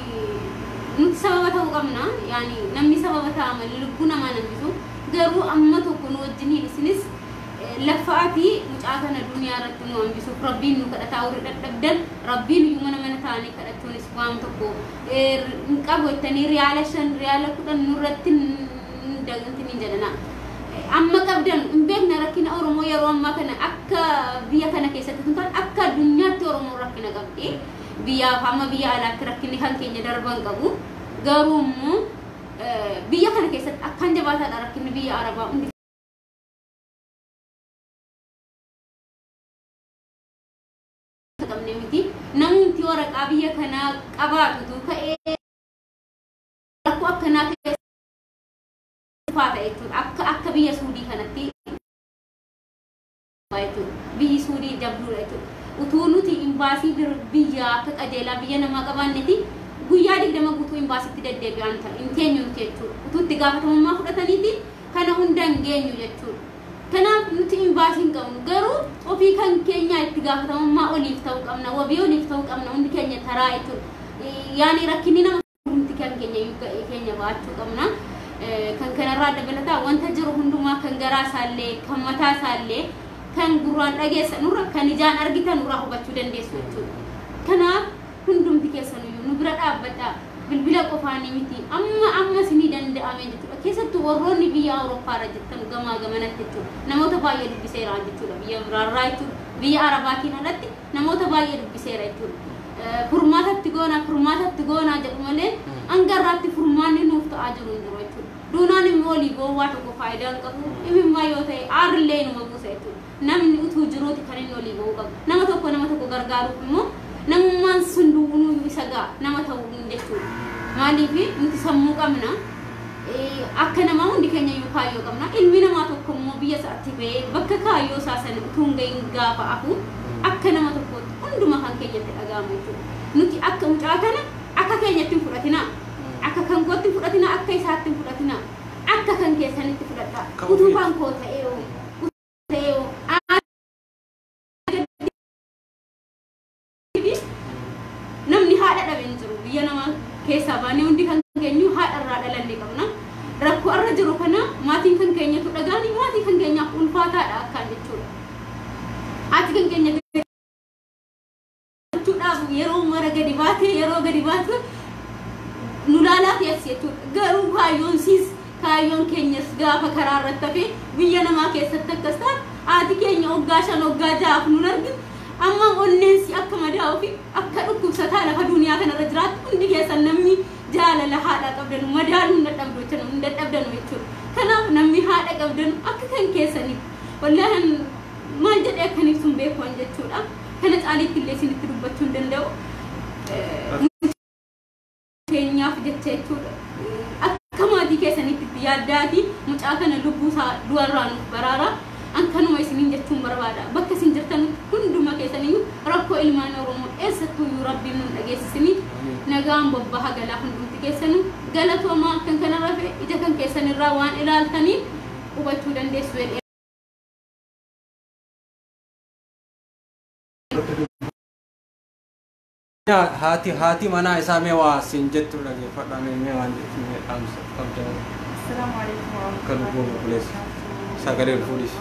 nuti sababa ta'uu qabna yaani namni sababa ta'a malee lubbuu namaa nambisu garuu amma tokko nu wajjiniin isinis laffaatii mucaa kana duniyaa irratti nu hambisuuf rabbiin nu kadhataa warri dadhabdan rabbiin iyyuu mana mana ta'anii kadhachuunis waan tokko hin qabu jettanii riyaala 5 riyaala 10 nurratti hin jedhana. Amma qabdan hin beekna rakkina Oromoo yeroo ammaa kana akka biyya kana keessatti tun ta'an akka addunyaatti Oromoon rakkina qabdi. Biyyaaf amma biyya alaatti rakkinni kan keenya darban qabu. Garuu immoo biyya kana keessatti akkaan jabaataadha rakkinni biyya Arabaa hundi qabne miti. Namumti waraqaa biyya kanaa qabaatutu ka'ee rakkoo akkanaa keessa ulfaata jechuudha. Akka akka biyya Suudii kanatti jechuudha. Biyyi Suudii jabduudha jechuudha. Utuu nuti imbaasii biyya akka qajeelaa biyya namaa qabaanneti guyyaa 20 guutuu imbaasitti deddeebi'an ta'a. Hin teenyu nuti jechuudha. Utuu itti gaafatamummaa fudhataniiti kana hunda hin geenyu jechuudha. Kanaaf nuti imbaasii hin qabnu garuu ofii kan keenya itti gaafatamummaa oliif ta'uu qabna. Wabii oliif ta'uu qabna hundi keenya taraa jechuudha. Yaani rakkinni nama hundi kan keenya keenya baachuu qabna. Kan kanarraa dabalataa wanta jiru hundumaa kan garaa isaallee kan mataa isaallee kan gurraan dhageessan nurra kan ijaan argitan nurraa hubachuu dandeessu jechuudha. Kanaaf hundumti keessaniyyuu nu bira dhaabbadhaa. Bilbila qofaanii miti amma amma isinii danda'ame jechuudha. Keessattuu warroonni biyya Awurooppaarra jirtan gamaa gamanatti jechuudha. Namoota baay'ee dubbiseera jechuudha. Biyya biraarraa jechuudha. Biyya Arabaatiin alatti namoota baay'ee dubbiseera jechuudha. Furmaatatti goonaa furmaatatti goonaa jedhu malee hanga irraatti furmaanni nuuf ta'aa jiru hin jiru jechuudha. Duunaan immoo olii gowwaa tokko faayidaa hin qabu. Imimmaa yoo ta'e aarrillee numa buusa jechuudha. Namni utuu jiruuti kan inni olii gowwuu qabu. Nama tokko gargaaruuf immoo namummaan sun duwwinuu isa ga'a nama ta'uu jechuudha. Maaliif nuti sammuu qabna. Akka namaa hundi keenya iyyuu kaayyoo qabna. Ilmi namaa tokko immoo biyya isaatti ba'ee bakka kaayyoo isaa sana utuu hin gahin gaafa afu akka nama tokkootti hunduma kan keenyatti dhaga'amu jechuudha. Nuti akka mucaa kana akka keenyatti hin fudhatinaa. Akka kan kootti hin fudhatinaa, akka isaatti hin fudhatinaa. Akka kan keessanitti fudhadhaa. Utuu kan koo ta'ee hoo ta'ee hoo namni haadha dhabe hin jiru. Biyya namaa keessaa baanee hundi kan keenyu haadha irraa dhalanne qabna. Rakkoo irra jiru kana maatiin kan keenyatu dhaga'anii maatii kan keenyaaf ulfaataadha akkaan jechuudha. Haati kan keenya jechuudhaaf yeroo mara gadi baate yeroo gadi baatu nu laalaa teessi jechuudha. Garuu kaayyoon siis kaayyoon keenyas gaafa karaa irratti hafe biyya namaa keessatti akkas taate haati keenya waggaa 5 waggaa 6 nun arginu amma onneensi akka madaa'uu fi akka dhukkubsataa lafa duniyaa kanarra jiraatu hundi keessan namni jaalala haadhaa qabdanu madaaluu hin dadhabdu jechuudha. Kanaaf namni haadha qabdan akka kan keessanii wallaahi maal jedhee akkan ibsuun beeku jechuudha. Kana caalitti illee isinitti dubbachuu hin danda'u. Keenyaaf jecha jechuudha. Akka maatii keessanitti itti yaaddaati mucaa kana lubbuu isaa du'arraa nuuf baraara. An kanuma isiniin jechuun barbaada. Bakka isin jirtan hunduma keessaniyyuu rakkoo ilmaan Oromoo eessattuyyuu Rabbiin nun dhageessisini. Nagaan bobbaha galaa hundumti keessanuu galatoomaa kan kana rafe ija kan keessanirraa waan ilaaltaniif hubachuu dandeessu jedhee. Haati manaa isaa mee waa siin jettu dhaggeeffadha mee waan jettu mee dhaamsa qabda. Assalaamu alaikum Akka lubbuun obboleessa. Sagalee ol fuudhis.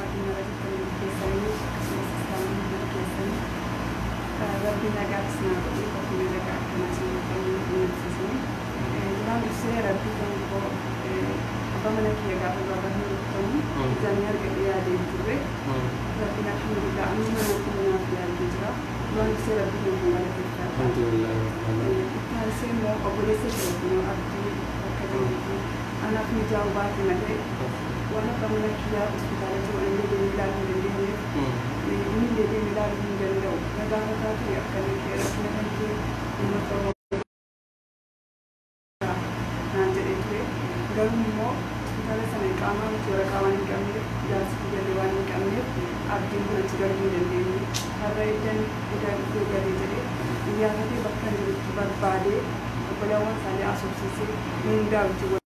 Rabbi nagaa isin haa godhu, rabbi nagaa akkanaa isin haa kennu, nu Duraan dursee Rabbi kan koo abbaa mana kiyya gaafa gaafa hin rukutamu ijaan argadhee yaadee turre. Rabbiin alhamdulillah amma mana kun naaf yaadee jira. Duraan dursee Rabbi kan koo galateeffadha. Alhamdulillah. Itti aansee immoo obboleessa kee kun Abdii bakka jirutti anaaf mijaa'uu baate malee waan abbaa mana kiyyaa hospitaala jiru ani illee deemee ilaaluu hin dandeenyeef inni illee deemee ilaaluu hin danda'u. Na gaafataa ture akkana kee rakkina kan kee uummata Oromoo naan jedhee ture. Garuu immoo hospitaala sana qaamaa miti waraqaa waan hin qabneef jaarsi kiyyallee waan hin qabneef Abdiin kun achi garbuu hin dandeenye. Har'a eddan edaa dhufee galee jedhee iyyaafatee bakka inni jirutti barbaadee obbolaawwan isaallee haasofsiisee hundaa wajjin wal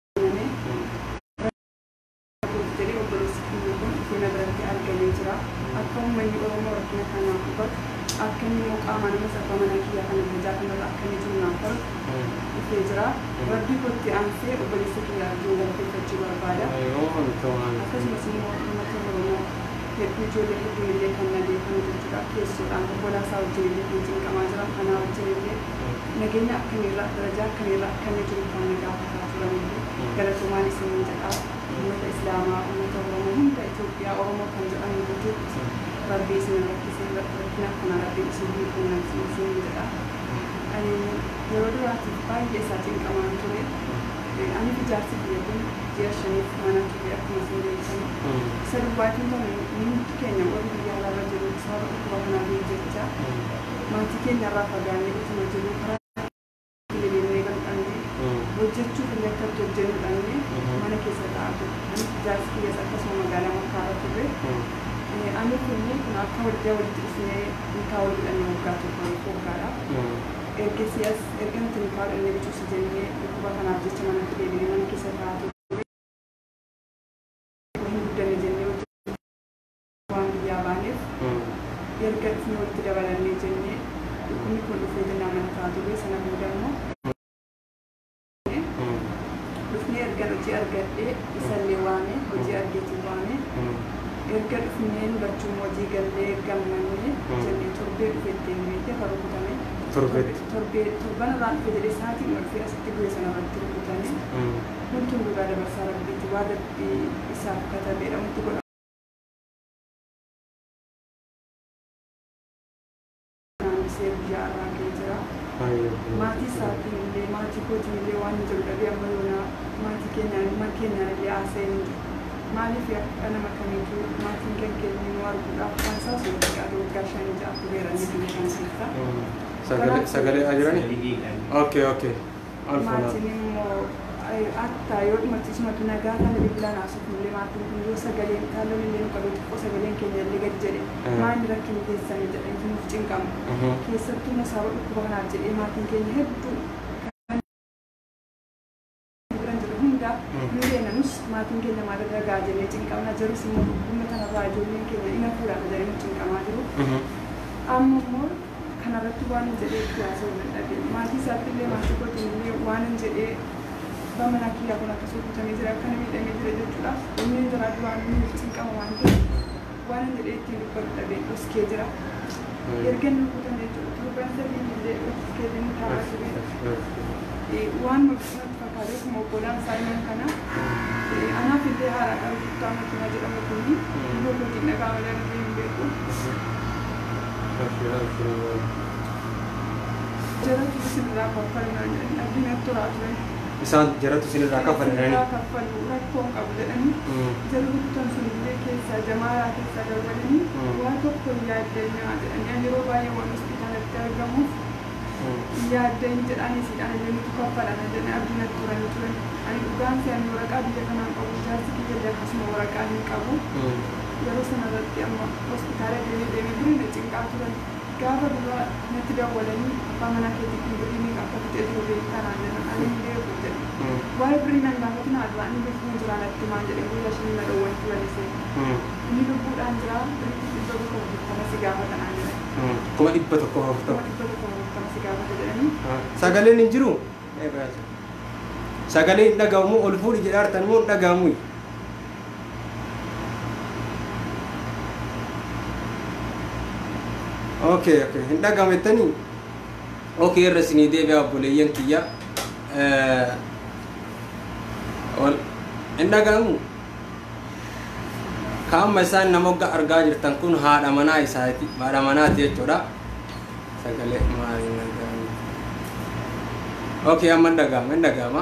jedhee obboleessi kiyya kun dhufee na biratti argamee jira. Akka uummanni Oromoo rakkina kanaaf hubatu, akka inni immoo qaama namas abbaa manaa kiyyaa kana darajaa kanarra akka inni jiru naaf baru dhufee jira. Rabbii kootti aansee obboleessa kiyya Abdiin galateeffachuu barbaada. Akkasumas immoo uummata Oromoo hedduu ijoollee hedduun illee kan na beekan jechuudha. Keessoodhaan obbolaa isaa wajjin illee kan cinqamaa jiran anaa wajjin illee nageenya akkamiirra darajaa akkamiirra akka inni jiru kan na gaafataa turan illee galatoomaan isiniin jedha. Uummata Islaamaa, uummata Oromoo hunda Itoophiyaa Oromoo kan jedhamu guutuutti Rabbi isin rakkisee rakkina akkanaa Rabbi isin hin quunnamsiin isiniin jedha. Ani yeroo duraatiif baay'ee isaa cinqamaan ture. Ani fi jaarsi kiyya kun ji'a 5 mana ture akkuma isin beektan. Isa duwwaatiin tana nuti keenya warri biyya alaarra jiru sababa dhukkuba kanaatiif jecha maatii keenya irraa fagaannee utuma jiru karaa deemnee galqannee hojjechuuf illee akka itti hojjennu dhabnee mana keessa taa'aa turre. Ani fi jaarsi kiyyas akkasuma magaalaa Makkaarra turre. Ani kunni kun akka walitti walitti dhufnee nikaa wal godhannee waggaa tokko waggaadha. Ergasii as erga nuti nikaa godhannee bicuusi jennee dhukkuba kanaaf jecha manatti deebinee mana keessa taa'aa turre. Hin guddanne jennee waan biyyaa baaneef erga dhufnee walitti dabalannee jennee dhukkubni kun dhufee jennaan mana taa'aa turre. Sana booda immoo dhufnee erga hojii argadhee isallee waame hojii argeetiin waame erga dhufneen lachuun hojii gallee gammannee jennee torbee dhufetti beekte kan rukutame. Torbeetti. Torban irraa dhufe jedhee sa'aatiin ol dhufee asitti bu'e sanarratti rukutame. Wanti hundumaa dabarsaa Rabbiiti waan Rabbi isaaf katabeedha wanti godhamu hambisee guyyaa har'aa ga'ee jira. Maatii isaatiin illee maatii kootiin illee waan hin jiru dhabee amma yoonaa maatii keenyaan ilma keenyaan illee haasa'ee hin jiru. Maaliif akka nama kamiitu maatiin kan keenya nu arguudhaaf waan isaa osoo xiqqaate waggaa 5 6 tureera inni biyya kana keessa. Sagalee sagalee jirani? Okay okay. Alfoona. Maatiin immoo hatta yoo dhumatti isumatu nagaa kana bilbilaan haasofnu illee maatiin kun yoo sagaleen taalloon illee nu qabee xiqqoo sagaleen keenya illee gadi jedhe maali rakkinni keessanii jedhanii nuuf cinqamu. Keessattuu immoo sababa dhukkuba kanaaf jedhee maatiin keenya hedduu kan biran jiru hunda nu beena nus maatiin keenya maalirra ga'a jennee cinqamna jirus immoo dhukkubni kanarraa ijoolleen keenya ina fuudhaaf jedhanii nu cinqamaa jiru. Amma immoo kanarratti waan hin jedhee itti haasa'uu dadhabe. Maatii isaatti illee maatii kootiin illee waan hin jedhee abbaa manaa kiyyaa kun akkas rukutamee jira akkana miidhamee jira jechuudhaaf onneen jiraa duraan inni cinqama waan ta'eef waan hin jedhee ittiin dubbadhu dhabee dhoskee jira. Erga inni rukutame jechuudha torban 3 illee dhoskee inni taa'aa ture. Waan natti fakkaate akkuma obbolaan isaa himan kana anaaf illee haaraadha rukuttaa makiinaa jedhamu kuni gurra kootiin dhaga'ama malee ani hin beeku. Jaratu isinirraa kaffalu naan jedhanii abdiin natti toraa ture. Isaan jaratu isinirraa kaffalanii. Kaffalu rakkoon qabu jedhanii jarri guddoon sun illee keessaa jamaaraa keessaa dawwalanii waan tokko hin yaaddeenyaa jedhanii ani yeroo baay'ee waan hospitaalatti argamuuf yaaddeen jedhanii siidhaan illee nutu kaffalana jedhanii abdii natti turanii turan. Ani dhugaan si ani waraqaa biyya kanaan qabu jaarsi kiyya illee akkasuma waraqaa hin qabu. Yeroo sanarratti amma hospitaala deemee deemee durii na cinqaa turan. Gaafa dura natti dawwalanii abbaa manaa keetii kun birrii meeqa akka fixee jiru beektaa naan jedhan ani hin beeku jedhe. Waa'ee birrii nan gaafatin haa dura inni lubbuun jira natti maan jedhe guyyaa shanii na dhowwan turan isee. Inni lubbuudhaan jira birrii 140 si gaafata naan jedhan. 140,000. 140,000 si gaafata jedhanii. Sagaleen hin jiru? Sagalee hin dhaga'amu ol fuudhi jedhaartan moo hin dhaga'amu? Okay, okay. Hin dhaga'amu jettanii? Okay, irra isinii deebi'a obboleeyyan kiyya. Hin dhaga'amu? Kaamma isaan nama hogga argaa jirtan kun haadha manaa isaati. Haadha manaati jechuudha. Sagalee maali hin dhaga'amu? Okay, amma hin dhaga'ama, hin dhaga'ama.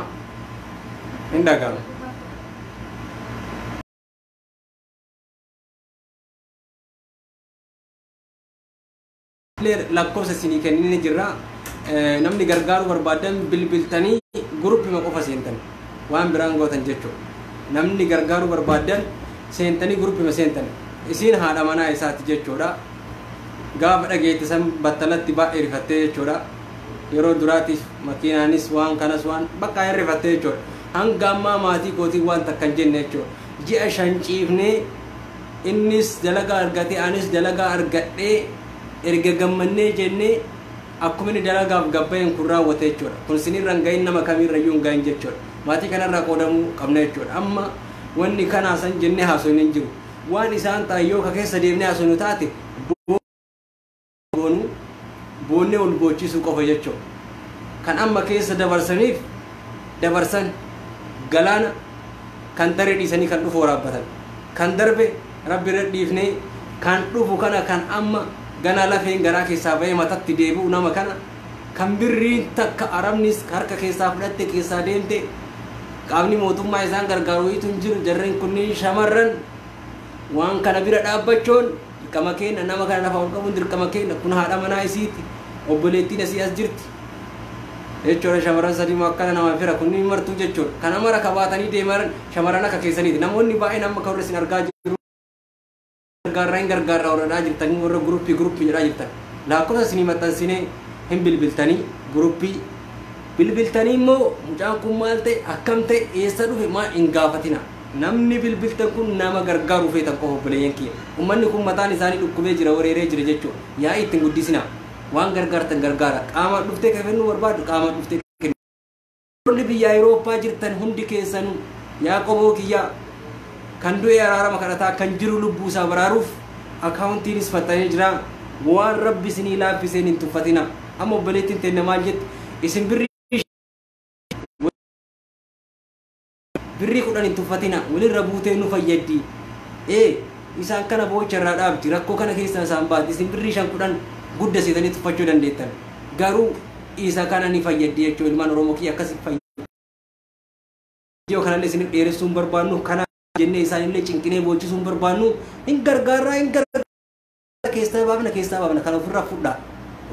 Hin dhaga'ama. Lakkoofsa isinii kenninee jirra. Namni gargaaruu barbaadan bilbiltanii guruppima qofa seentan waan biraan gootan jechuudha. Namni gargaaruu barbaadan seentanii guruppima seentan. Isiin haadha manaa isaati jechuudha. Gaafa dhageette san battalatti baay'ee rifattee jechuudha. Yeroo duraatiif makiinaanis waan kanas waan bakka hin rifattee jechuudha. Hanga ammaa maatii kootiin waan takka hin jenne jechuudha. Ji'a 5 ciifnee innis dalagaa argatee anis dalagaa argadhee erga gammannee jennee akkuma inni dalagaaf gabbayeen kun raawwate jechuudha. Kun sinirra hin gahin nama kamiirrayyuu hin gahin jechuudha. Maatii kanarraa qoodamuu qabna jechuudha. Amma wanni kanaa san jennee haasofne hin jiru. Waan isaan ta'an yoo ka keessa deemnee haasofnu taate boonuu boonnee ol boochisuu qofa jechuudha. Kan amma keessa dabarsaniif dabarsan galaana kan daree dhiisanii kan dhufu waraabbatan. Kan darbe rabbi irra dhiifnee kan dhufu kana kan amma gana lafeen garaa keessaa bahee matatti deebi'u nama kana kan birriin takka arabnis harka keessaa fudhatte keessaa deemte qaamni mootummaa isaan gargaaru wayiitu hin jiru. Jarreen kunniin shamarran waan kana bira dhaabbachuun dirqama keenya nama kana lafa ol qabuun dirqama keenya kun haadha manaa isiiti obboleettiin asii as jirti jechuudha. Shamarran sadii moo akkana nama fira kunniin martuu jechuudha. Kana mara kabaatanii deeman shamarran akka keessaniiti. Namoonni baay'een amma kan warra isin argaa jiru gargaarraa hin gargaarraa warra jirtanii warra guruppii guruppii jedhaa jirtan. Lakkoofsa isinii maxxansinee hin bilbiltanii guruppii bilbiltanii immoo mucaan kun maal ta'e akkam ta'e eessa dhufe maa hin gaafatina. Namni bilbiltan kun nama gargaaruu feetan qofa obboleeyyan kiyya. Uummanni kun mataan isaanii dhukkubee jira wareeree jira jechuudha. Yaa'ii ittiin guddisina. Waan gargaartan gargaara. Qaama dhuftee kennuu barbaadu qaama dhuftee kennu. Warri biyya Awurooppaa jirtan hundi keessanuu yaa qoboo kiyyaa kan du'e araarama kadhataa kan jiru lubbuu isaa baraaruuf akkaawuntiinis maxxanee jira. Waan rabbi isinii laaffiseen hin tuffatina. Amma obboleettiin teenya maal jetti? Isin birrii 10 hin tuffatina. Walirra buutee nu fayyaddi. Isaan kana boo'icha irraa dhaabdi. Rakkoo kana keessaa isaan baati. Isin birrii 5 10 gudda seetanii tuffachuu dandeettan. Garuu isa kana ni fayyaddi jechuudha. Ilmaan Oromoo kiyya akkasii fayyaddi. Kanallee isiniif dheeressuu hin barbaannu. Kana jennee isaanillee cinqinee boochisuu hin barbaannu. Hin gargaarraa hin gargaarraa keessaa baafna keessaa baafna kana ofirraa fudhaa.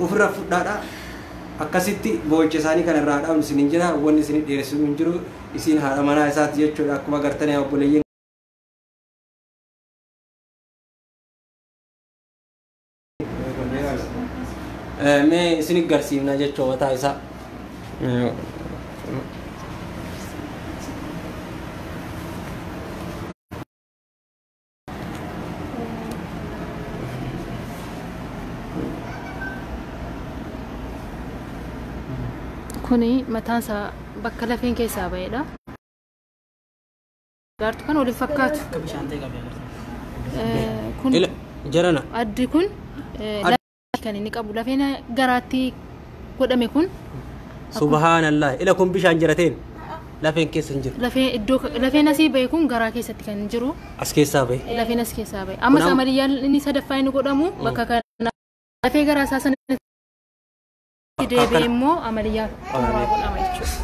Ofirraa fudhaadha. Akkasitti boo'icha isaanii kana irraa dhaabnu isiniin jira. Wanni isiniif dheeressuu hin jiru. Isin haadha manaa isaati jechuudha. Akkuma agartanii obboleeyyiin mee isin garsiifna jechuudha mataa isaa. Kuni mataan isaa bakka lafeen keessaa ba'edha. Gaartu kan waliin fakkaatu. Kun jarana. Addi kun kan inni qabu lafeen garaatti godhame kun. Subhaanallah. Ila kun bishaan jirateen lafeen keessa hin jiru. Lafeen iddoo lafeen asii ba'e kun garaa keessatti kan jiru. As keessaa ba'e. Lafeen as keessaa ba'e. Amma amaliyyaan inni sadaffaa inni godhamu bakka kana lafee garaa isaa sana deebi'ee immoo amaliyyaa xumuraa godhama jechuudha.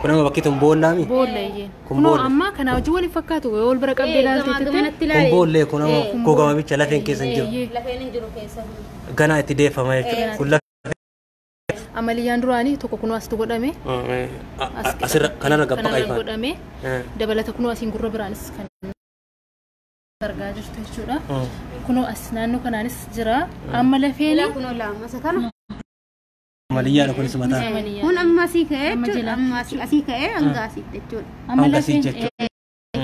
Kun amma bakki tun boollaami? Boolla iyyee. Kun Kunoo boolla. amma kana hojii waliin fakkaatu yoo wal bira qabdee ilaalteetti. Kun boollee kun amma gogama bicha lafeen keessa hin jiru. Lafeen hin jiru keessa. Ganaa itti deeffama jechuudha. Kun lafee. Amaliyyaan duraanii tokko kunoo asitti godhame. Asirra kanarra gabbaqa Kanarra ifaan. godhame. Dabalata kunoo asiin gurra biraanis kan argaa jirtu jechuudha. Kunoo as naannoo kanaanis jira. Amma lafeen Kunoo lama isa kana. Amaliyyaadha kunis mataa. Kun amma asii ka'ee Amma jechuudha. jala. Amma asii ka'ee hanga asiitti jechuudha. amma Hanga asii lafeen jechuudha.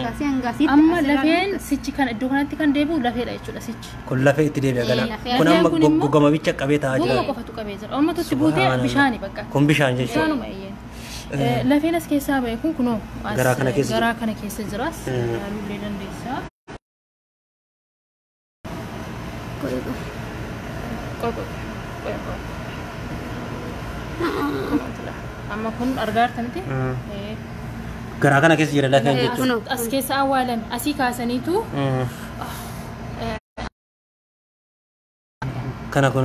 Kaasee hanga asiitti. amma lafeen sichi kan iddoo kanatti kan deebi'u lafeedha jechuudha sichi. Kun lafee itti deebi'a ganaa. Lafee. Kun amma Lafeen kun immoo- gogama bicha qabee taa'aa Goguma jira. qofatu qabee jira. Amma tutti buutee Subhaanallah. bishaani bakka. Kun bishaan jechuudha. Bishaanuma iyyee. Lafeen as keessaa ba'e kun kunoo as- Garaa kana keessa jira. garaa kana keessa jiras ilaaluullee dandeessa. Qoy qoy qoy qoy. Amma kun argaa jirta miti? Garaa kana keessa jira lafeen jechuudha. As keessa awwaalame asii kaasaniitu Kana kun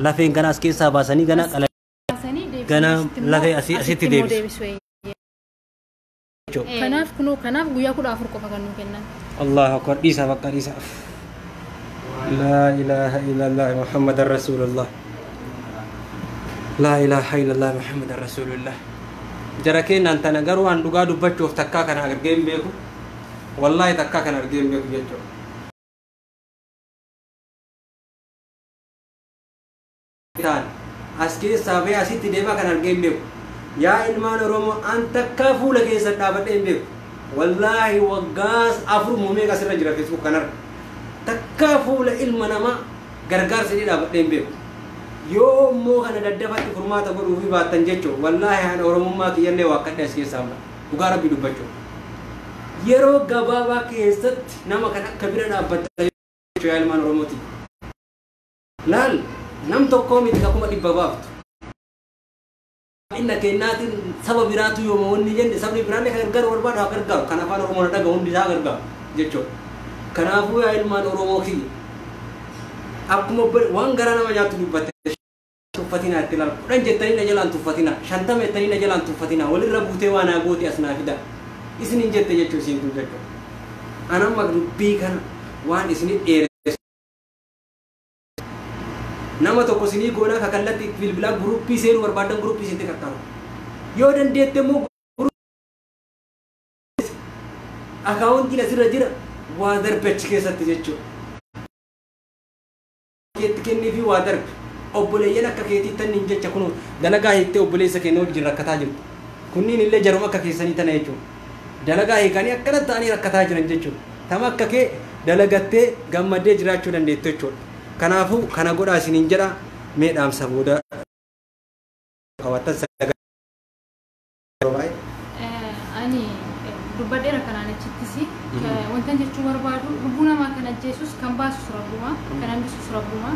lafeen gana as keessaa baasanii gana qala kaasanii deebisanii Gana asitti immoo- lafee asitti immoo deebisu. deebisu. Jechuudha. Kanaaf kunoo kanaaf guyyaa 14 qofa kan nuu kennan. Allahu akbar dhiisa bakka dhiisa. Laa ilaaha illallah Muhammadan Rasulullah. Laa ilaaha illallah Muhammadan Rasulullah. Jara keenyaan tana garuu an dhugaa dubbachuuf takkaa kana argee hin beeku. Wallaahi takkaa kana argee hin beeku jechuudha. Ta'an as keessaa ba'ee asitti deemaa kan argee hin beeku. Yaa ilmaan Oromoo an takkaa fuula keessan dhaabadhee hin beeku. Wallaahi waggaa 4 muumee asirra jira Facebook kanarra. Takkaa fuula ilma namaa gargaarsa jedhee dhaabadhee hin beeku. Yoo immoo kana daddafatti furmaata godhuufi baattan jechuudha. Wallaahi ana Oromummaa kiyyallee waakkadhe as keessaa ba'a. Dhugaa Rabbii dubbachuu. Yeroo gabaabaa keessatti nama kan akka bira dhaabbatta jechuudha yaa ilmaan Oromooti. Laal nam tokkoo miti akkuma 100 baaftu. Inna kennaatiin saba biraatu yooma wanni jenne sabni biraallee kan gargaaru barbaadu haa gargaaru. Kan afaan Oromoo na dhagahu hundi isaa gargaaru jechuudha. Kanaafuu yaa ilmaan Oromoo kiyya akkuma waan garaa nama nyaatu dubbatte tuffatinaa itti ilaala. 10 jettanii na jalaan tuffatinaa, 50 jettanii na jalaan tuffatinaa, walirra buutee waan haa goote as naa fida. Isin hin jette jechuu isiin tun jechuudha. An amma dubbii kana waan isinit dheeressu. Nama tokko isinii goonaa ka kallatti bilbilaa guruppii seenuu barbaadan guruppii isinitti qaqqabu. Yoo dandeette immoo akaawuntiin asirra jira waa darbe achi keessatti jechuudha. Keetti kennii fi waa darbe. Obboleeyyan akka keetii tan hin jecha kun dalagaa hiiktee obboleessa keenya wajjin rakkataa jirtu. Kunniin illee jaruma akka keessanii tana jechuudha. Dalagaa hiikanii akkana ta'anii rakkataa jiran jechuudha. Tama akka kee dalagattee gammaddee jiraachuu dandeettu jechuudha. Kanaafuu kana godhaa isiniin jedha mee dhaamsa booda qabaattan sagalee. Ani dubbadheera kanaan achittis wantan jechuu barbaadu lubbuu namaa kan ajjeesus kan baasus rabbuma kan hambisus rabbuma.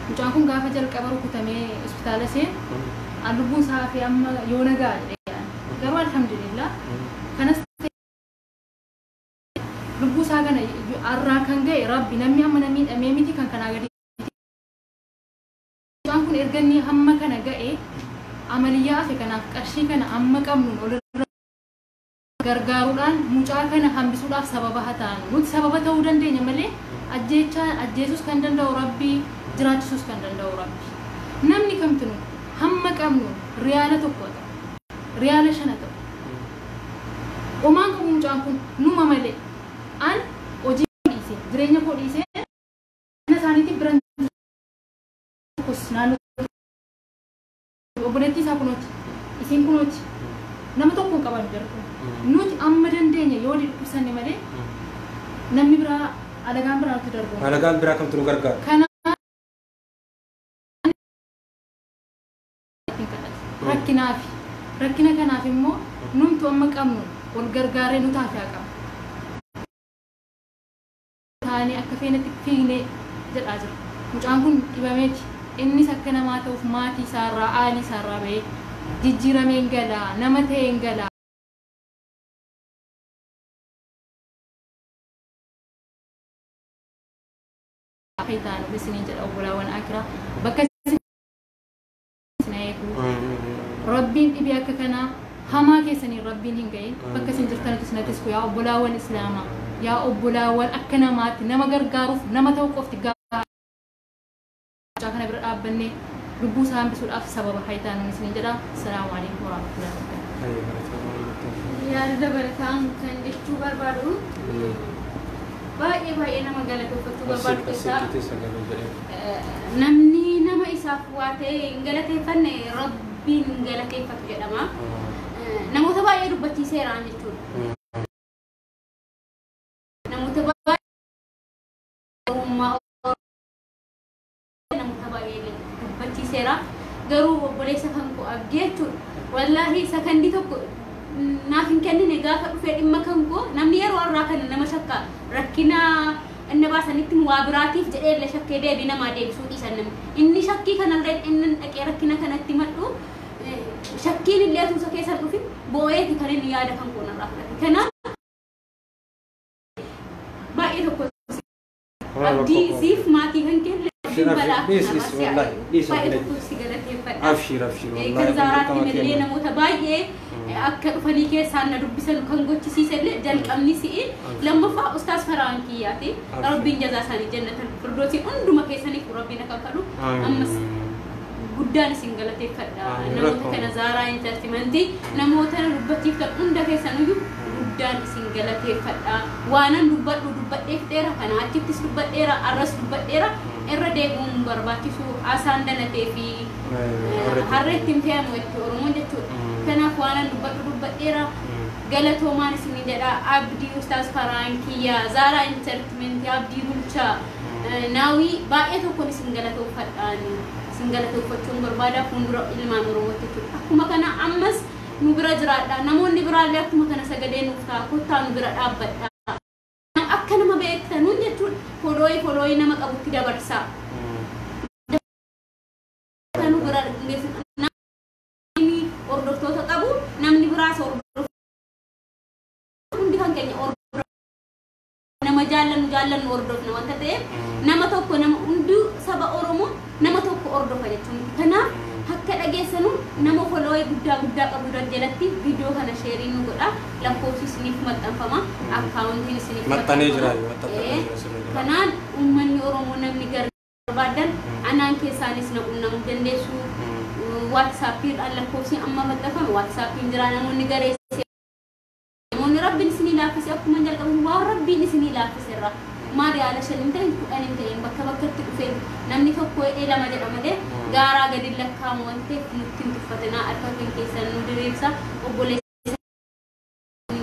Mucaan kun gaafa jalqaba rukutamee hospitaala seen an lubbuun isaa hafee amma yoo nagaa jedhee garuu alhamdulillah kanas lubbuu isaa kana arraa kan ga'e rabbi namni amma namni miidhamee miti kan kanaa gadi. Mucaan kun erga inni hamma kana ga'e amaliyyaa hafe kanaaf qarshii kana amma qabnuun olirra gargaaruudhaan mucaa kana hambisuudhaaf sababa haa ta'an. Nuti sababa ta'uu dandeenya malee ajjeesus kan danda'u Rabbi, jiraachisus kan danda'u Rabbi. Namni kamtinu hamma qabnu riyaala 1 ta'u, riyaala 5 ta'u. Omaan qabu mucaan kun numa malee an hojii dhiisee jireenya koo dhiisee mana isaaniitti biran tokkos naannoo obboleettii isaa kunooti isiin kunooti nama tokko hin qaban jarku. Nuti amma dandeenya yoo dhukkubsanne malee namni biraa alagaan biraa nutti darbu. Alagaan biraa kamtu nu gargaara? Kanaaf rakkinaaf rakkina kanaaf immoo numtu amma qabnu wal gargaaree nu taafee haa qabnu. Taanee akka feenatti fiignee jedhaa jira. Mucaan kun dhibameeti. Innis akka namaa ta'uuf maatii isaarraa aalii isaarraa ba'ee jijjiiramee hin galaa nama ta'ee hin galaa. Feetaan isiniin jedha obbolaawwan akiraa bakka isin eegu. Rabbiin dhibee akka kanaa Hamaa keessaniin Rabbiin hin gahin. Bakka isin jirtanitti isinatis yaa obbolaawwan Islaamaa, yaa obbolaawwan akka namaatti nama gargaaruuf nama ta'u qofti gahaa kana bira dhaabbannee lubbuu isaa hambisuudhaaf sababa haa taanu isiniin jedha. Salaamu alaikum warahmatullahi wabarakatuh. Yaada dabalataan kan jechuu barbaadu baay'ee baay'ee nama galateeffachuu barbaadu keessaa namni nama isaaf waa ta'e hin galateeffanne Rabbiin hin galateeffatu jedhama. Namoota baay'ee dubbachiiseeraan jechuudha. Namoota baay'ee ogummaa namoota baay'ee dubbachiiseera. Garuu obboleessa kan koo Abdii jechuudha. Wallaahi sakandii tokko naaf hin kennine gaafa dhufee dhimma kan koo. Namni yeroo har'aa kana nama shakka, rakkina inni baasanitti waa biraatiif jedhee illee shakkee deebii namaa deebisuu dhiisan. Namni inni shakkii kanallee inni dhaqee rakkina kanatti madhu shakkiin illee tuusa keessan dhufin boo'eeti kan inni yaada kan koo narraa fudhate. Kanaaf baay'ee tokko Abdii, siif maatii kan kenne balaa baay'ee tokko si galateeffadha. Abshir, abshir. Kan Zaaraatti illee namoota baay'ee akka dhufanii keessaan na dubbisan kan gochisiise illee jalqabni si'i. Lammaffaa Ustaas Faraan kiyyaati. Rabbiin jazaa isaanii jannatan firdoosii hunduma keessaniif Rabbiin akka kadhu ammas guddaan isin galateeffadha. Namoota kana Zaaraa Entertainmentii namoota na dubbachiiftan hunda keessaniyyuu guddaan isin galateeffadha. Waanan dubbadhu dubbadhee fixeera, kana achittis dubbadheera, arras dubbadheera, irra deebi'uun barbaachisu asaan danatee fi harreetti hin fe'amu jechuudha Oromoon jechuudha. Kanaaf waanan dubbadhu dubbadheera. Galatoomaan isin jedha. Abdii, Ustaas Faraan kiyya, Zaaraa Entertainmentii, Abdii Bulchaa, Naawii, baay'ee tokkoon isin galatoofadhaan isin galatooffachuun barbaada fuuldura ilmaan Oromootti jechuudha. Akkuma kana ammas nu bira jiraadha. Namoonni biraallee akkuma kana sagalee nuuf ta'a, kottaa nu bira dhaabbadha. Akka nama beektanuun jechuudha follow nama qabutti dabarsaa. Nu bira namni hordoftoota qabu, namni biraas hordofu, hundi kan keenya hordofu, nama jaallannu jaallannu hordofna wanta ta'eef, nama tokko nama hunduu saba Oromoo nama tokko hordofa jechuudha. Kanaaf akka dhageessanu nama follow guddaa guddaa qabu jalatti viidiyoo kana share nu godha. Lakkoofsi isiniif maxxanfama, akkaawuntiin isiniif maxxanee jira. Kanaan uummanni Oromoo namni barbaadan anaan keessaanis na qunnamuu dandeessu. WhatsAppiidhaan lakkoofsi amma maxxanfame WhatsAppiin jira. Namoonni garee namoonni Rabbiin isinii laaffise, akkuma jalqabu waan Rabbiin isinii laaffise irraa maal yaala 5 hin ta'in 10 hin ta'in bakka bakkatti dhufee namni tokko hidhee lama jedha malee gaaraa gadi lakkaa'amu waan ta'eef nutti hin tuffatinaa, harka kan keessan nu diriirsa, obboleessa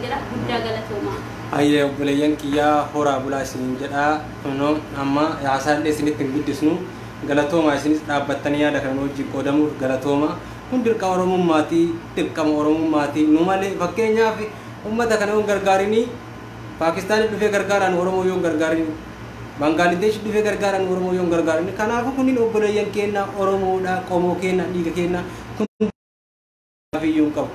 jedha. Guddaa galatoomaa. Ayyee, obboleeyyan kiyyaa, horaa bulaa isiniin jedhaa. Kunoo amma haasaallee isinitti hin guddisnu. Galatooma, isinis dhaabbattanii yaada kana wajjin qoodamuuf galatooma. Kun dirqama Oromummaatii, dirqama Oromummaatii. Nu malee fakkeenyaaf uummata kana yoon gargaarinii Paakistaanii dhufee gargaaraan, Oromoo yoon gargaarin Baangaadesh dhufee gargaaraan, Oromoo yoon gargaarin. Kanaafuu kunniin obboleeyyan keenya Oromoodha, qomoo keenya, dhiiga keenya, kun iyyuu hin qabu.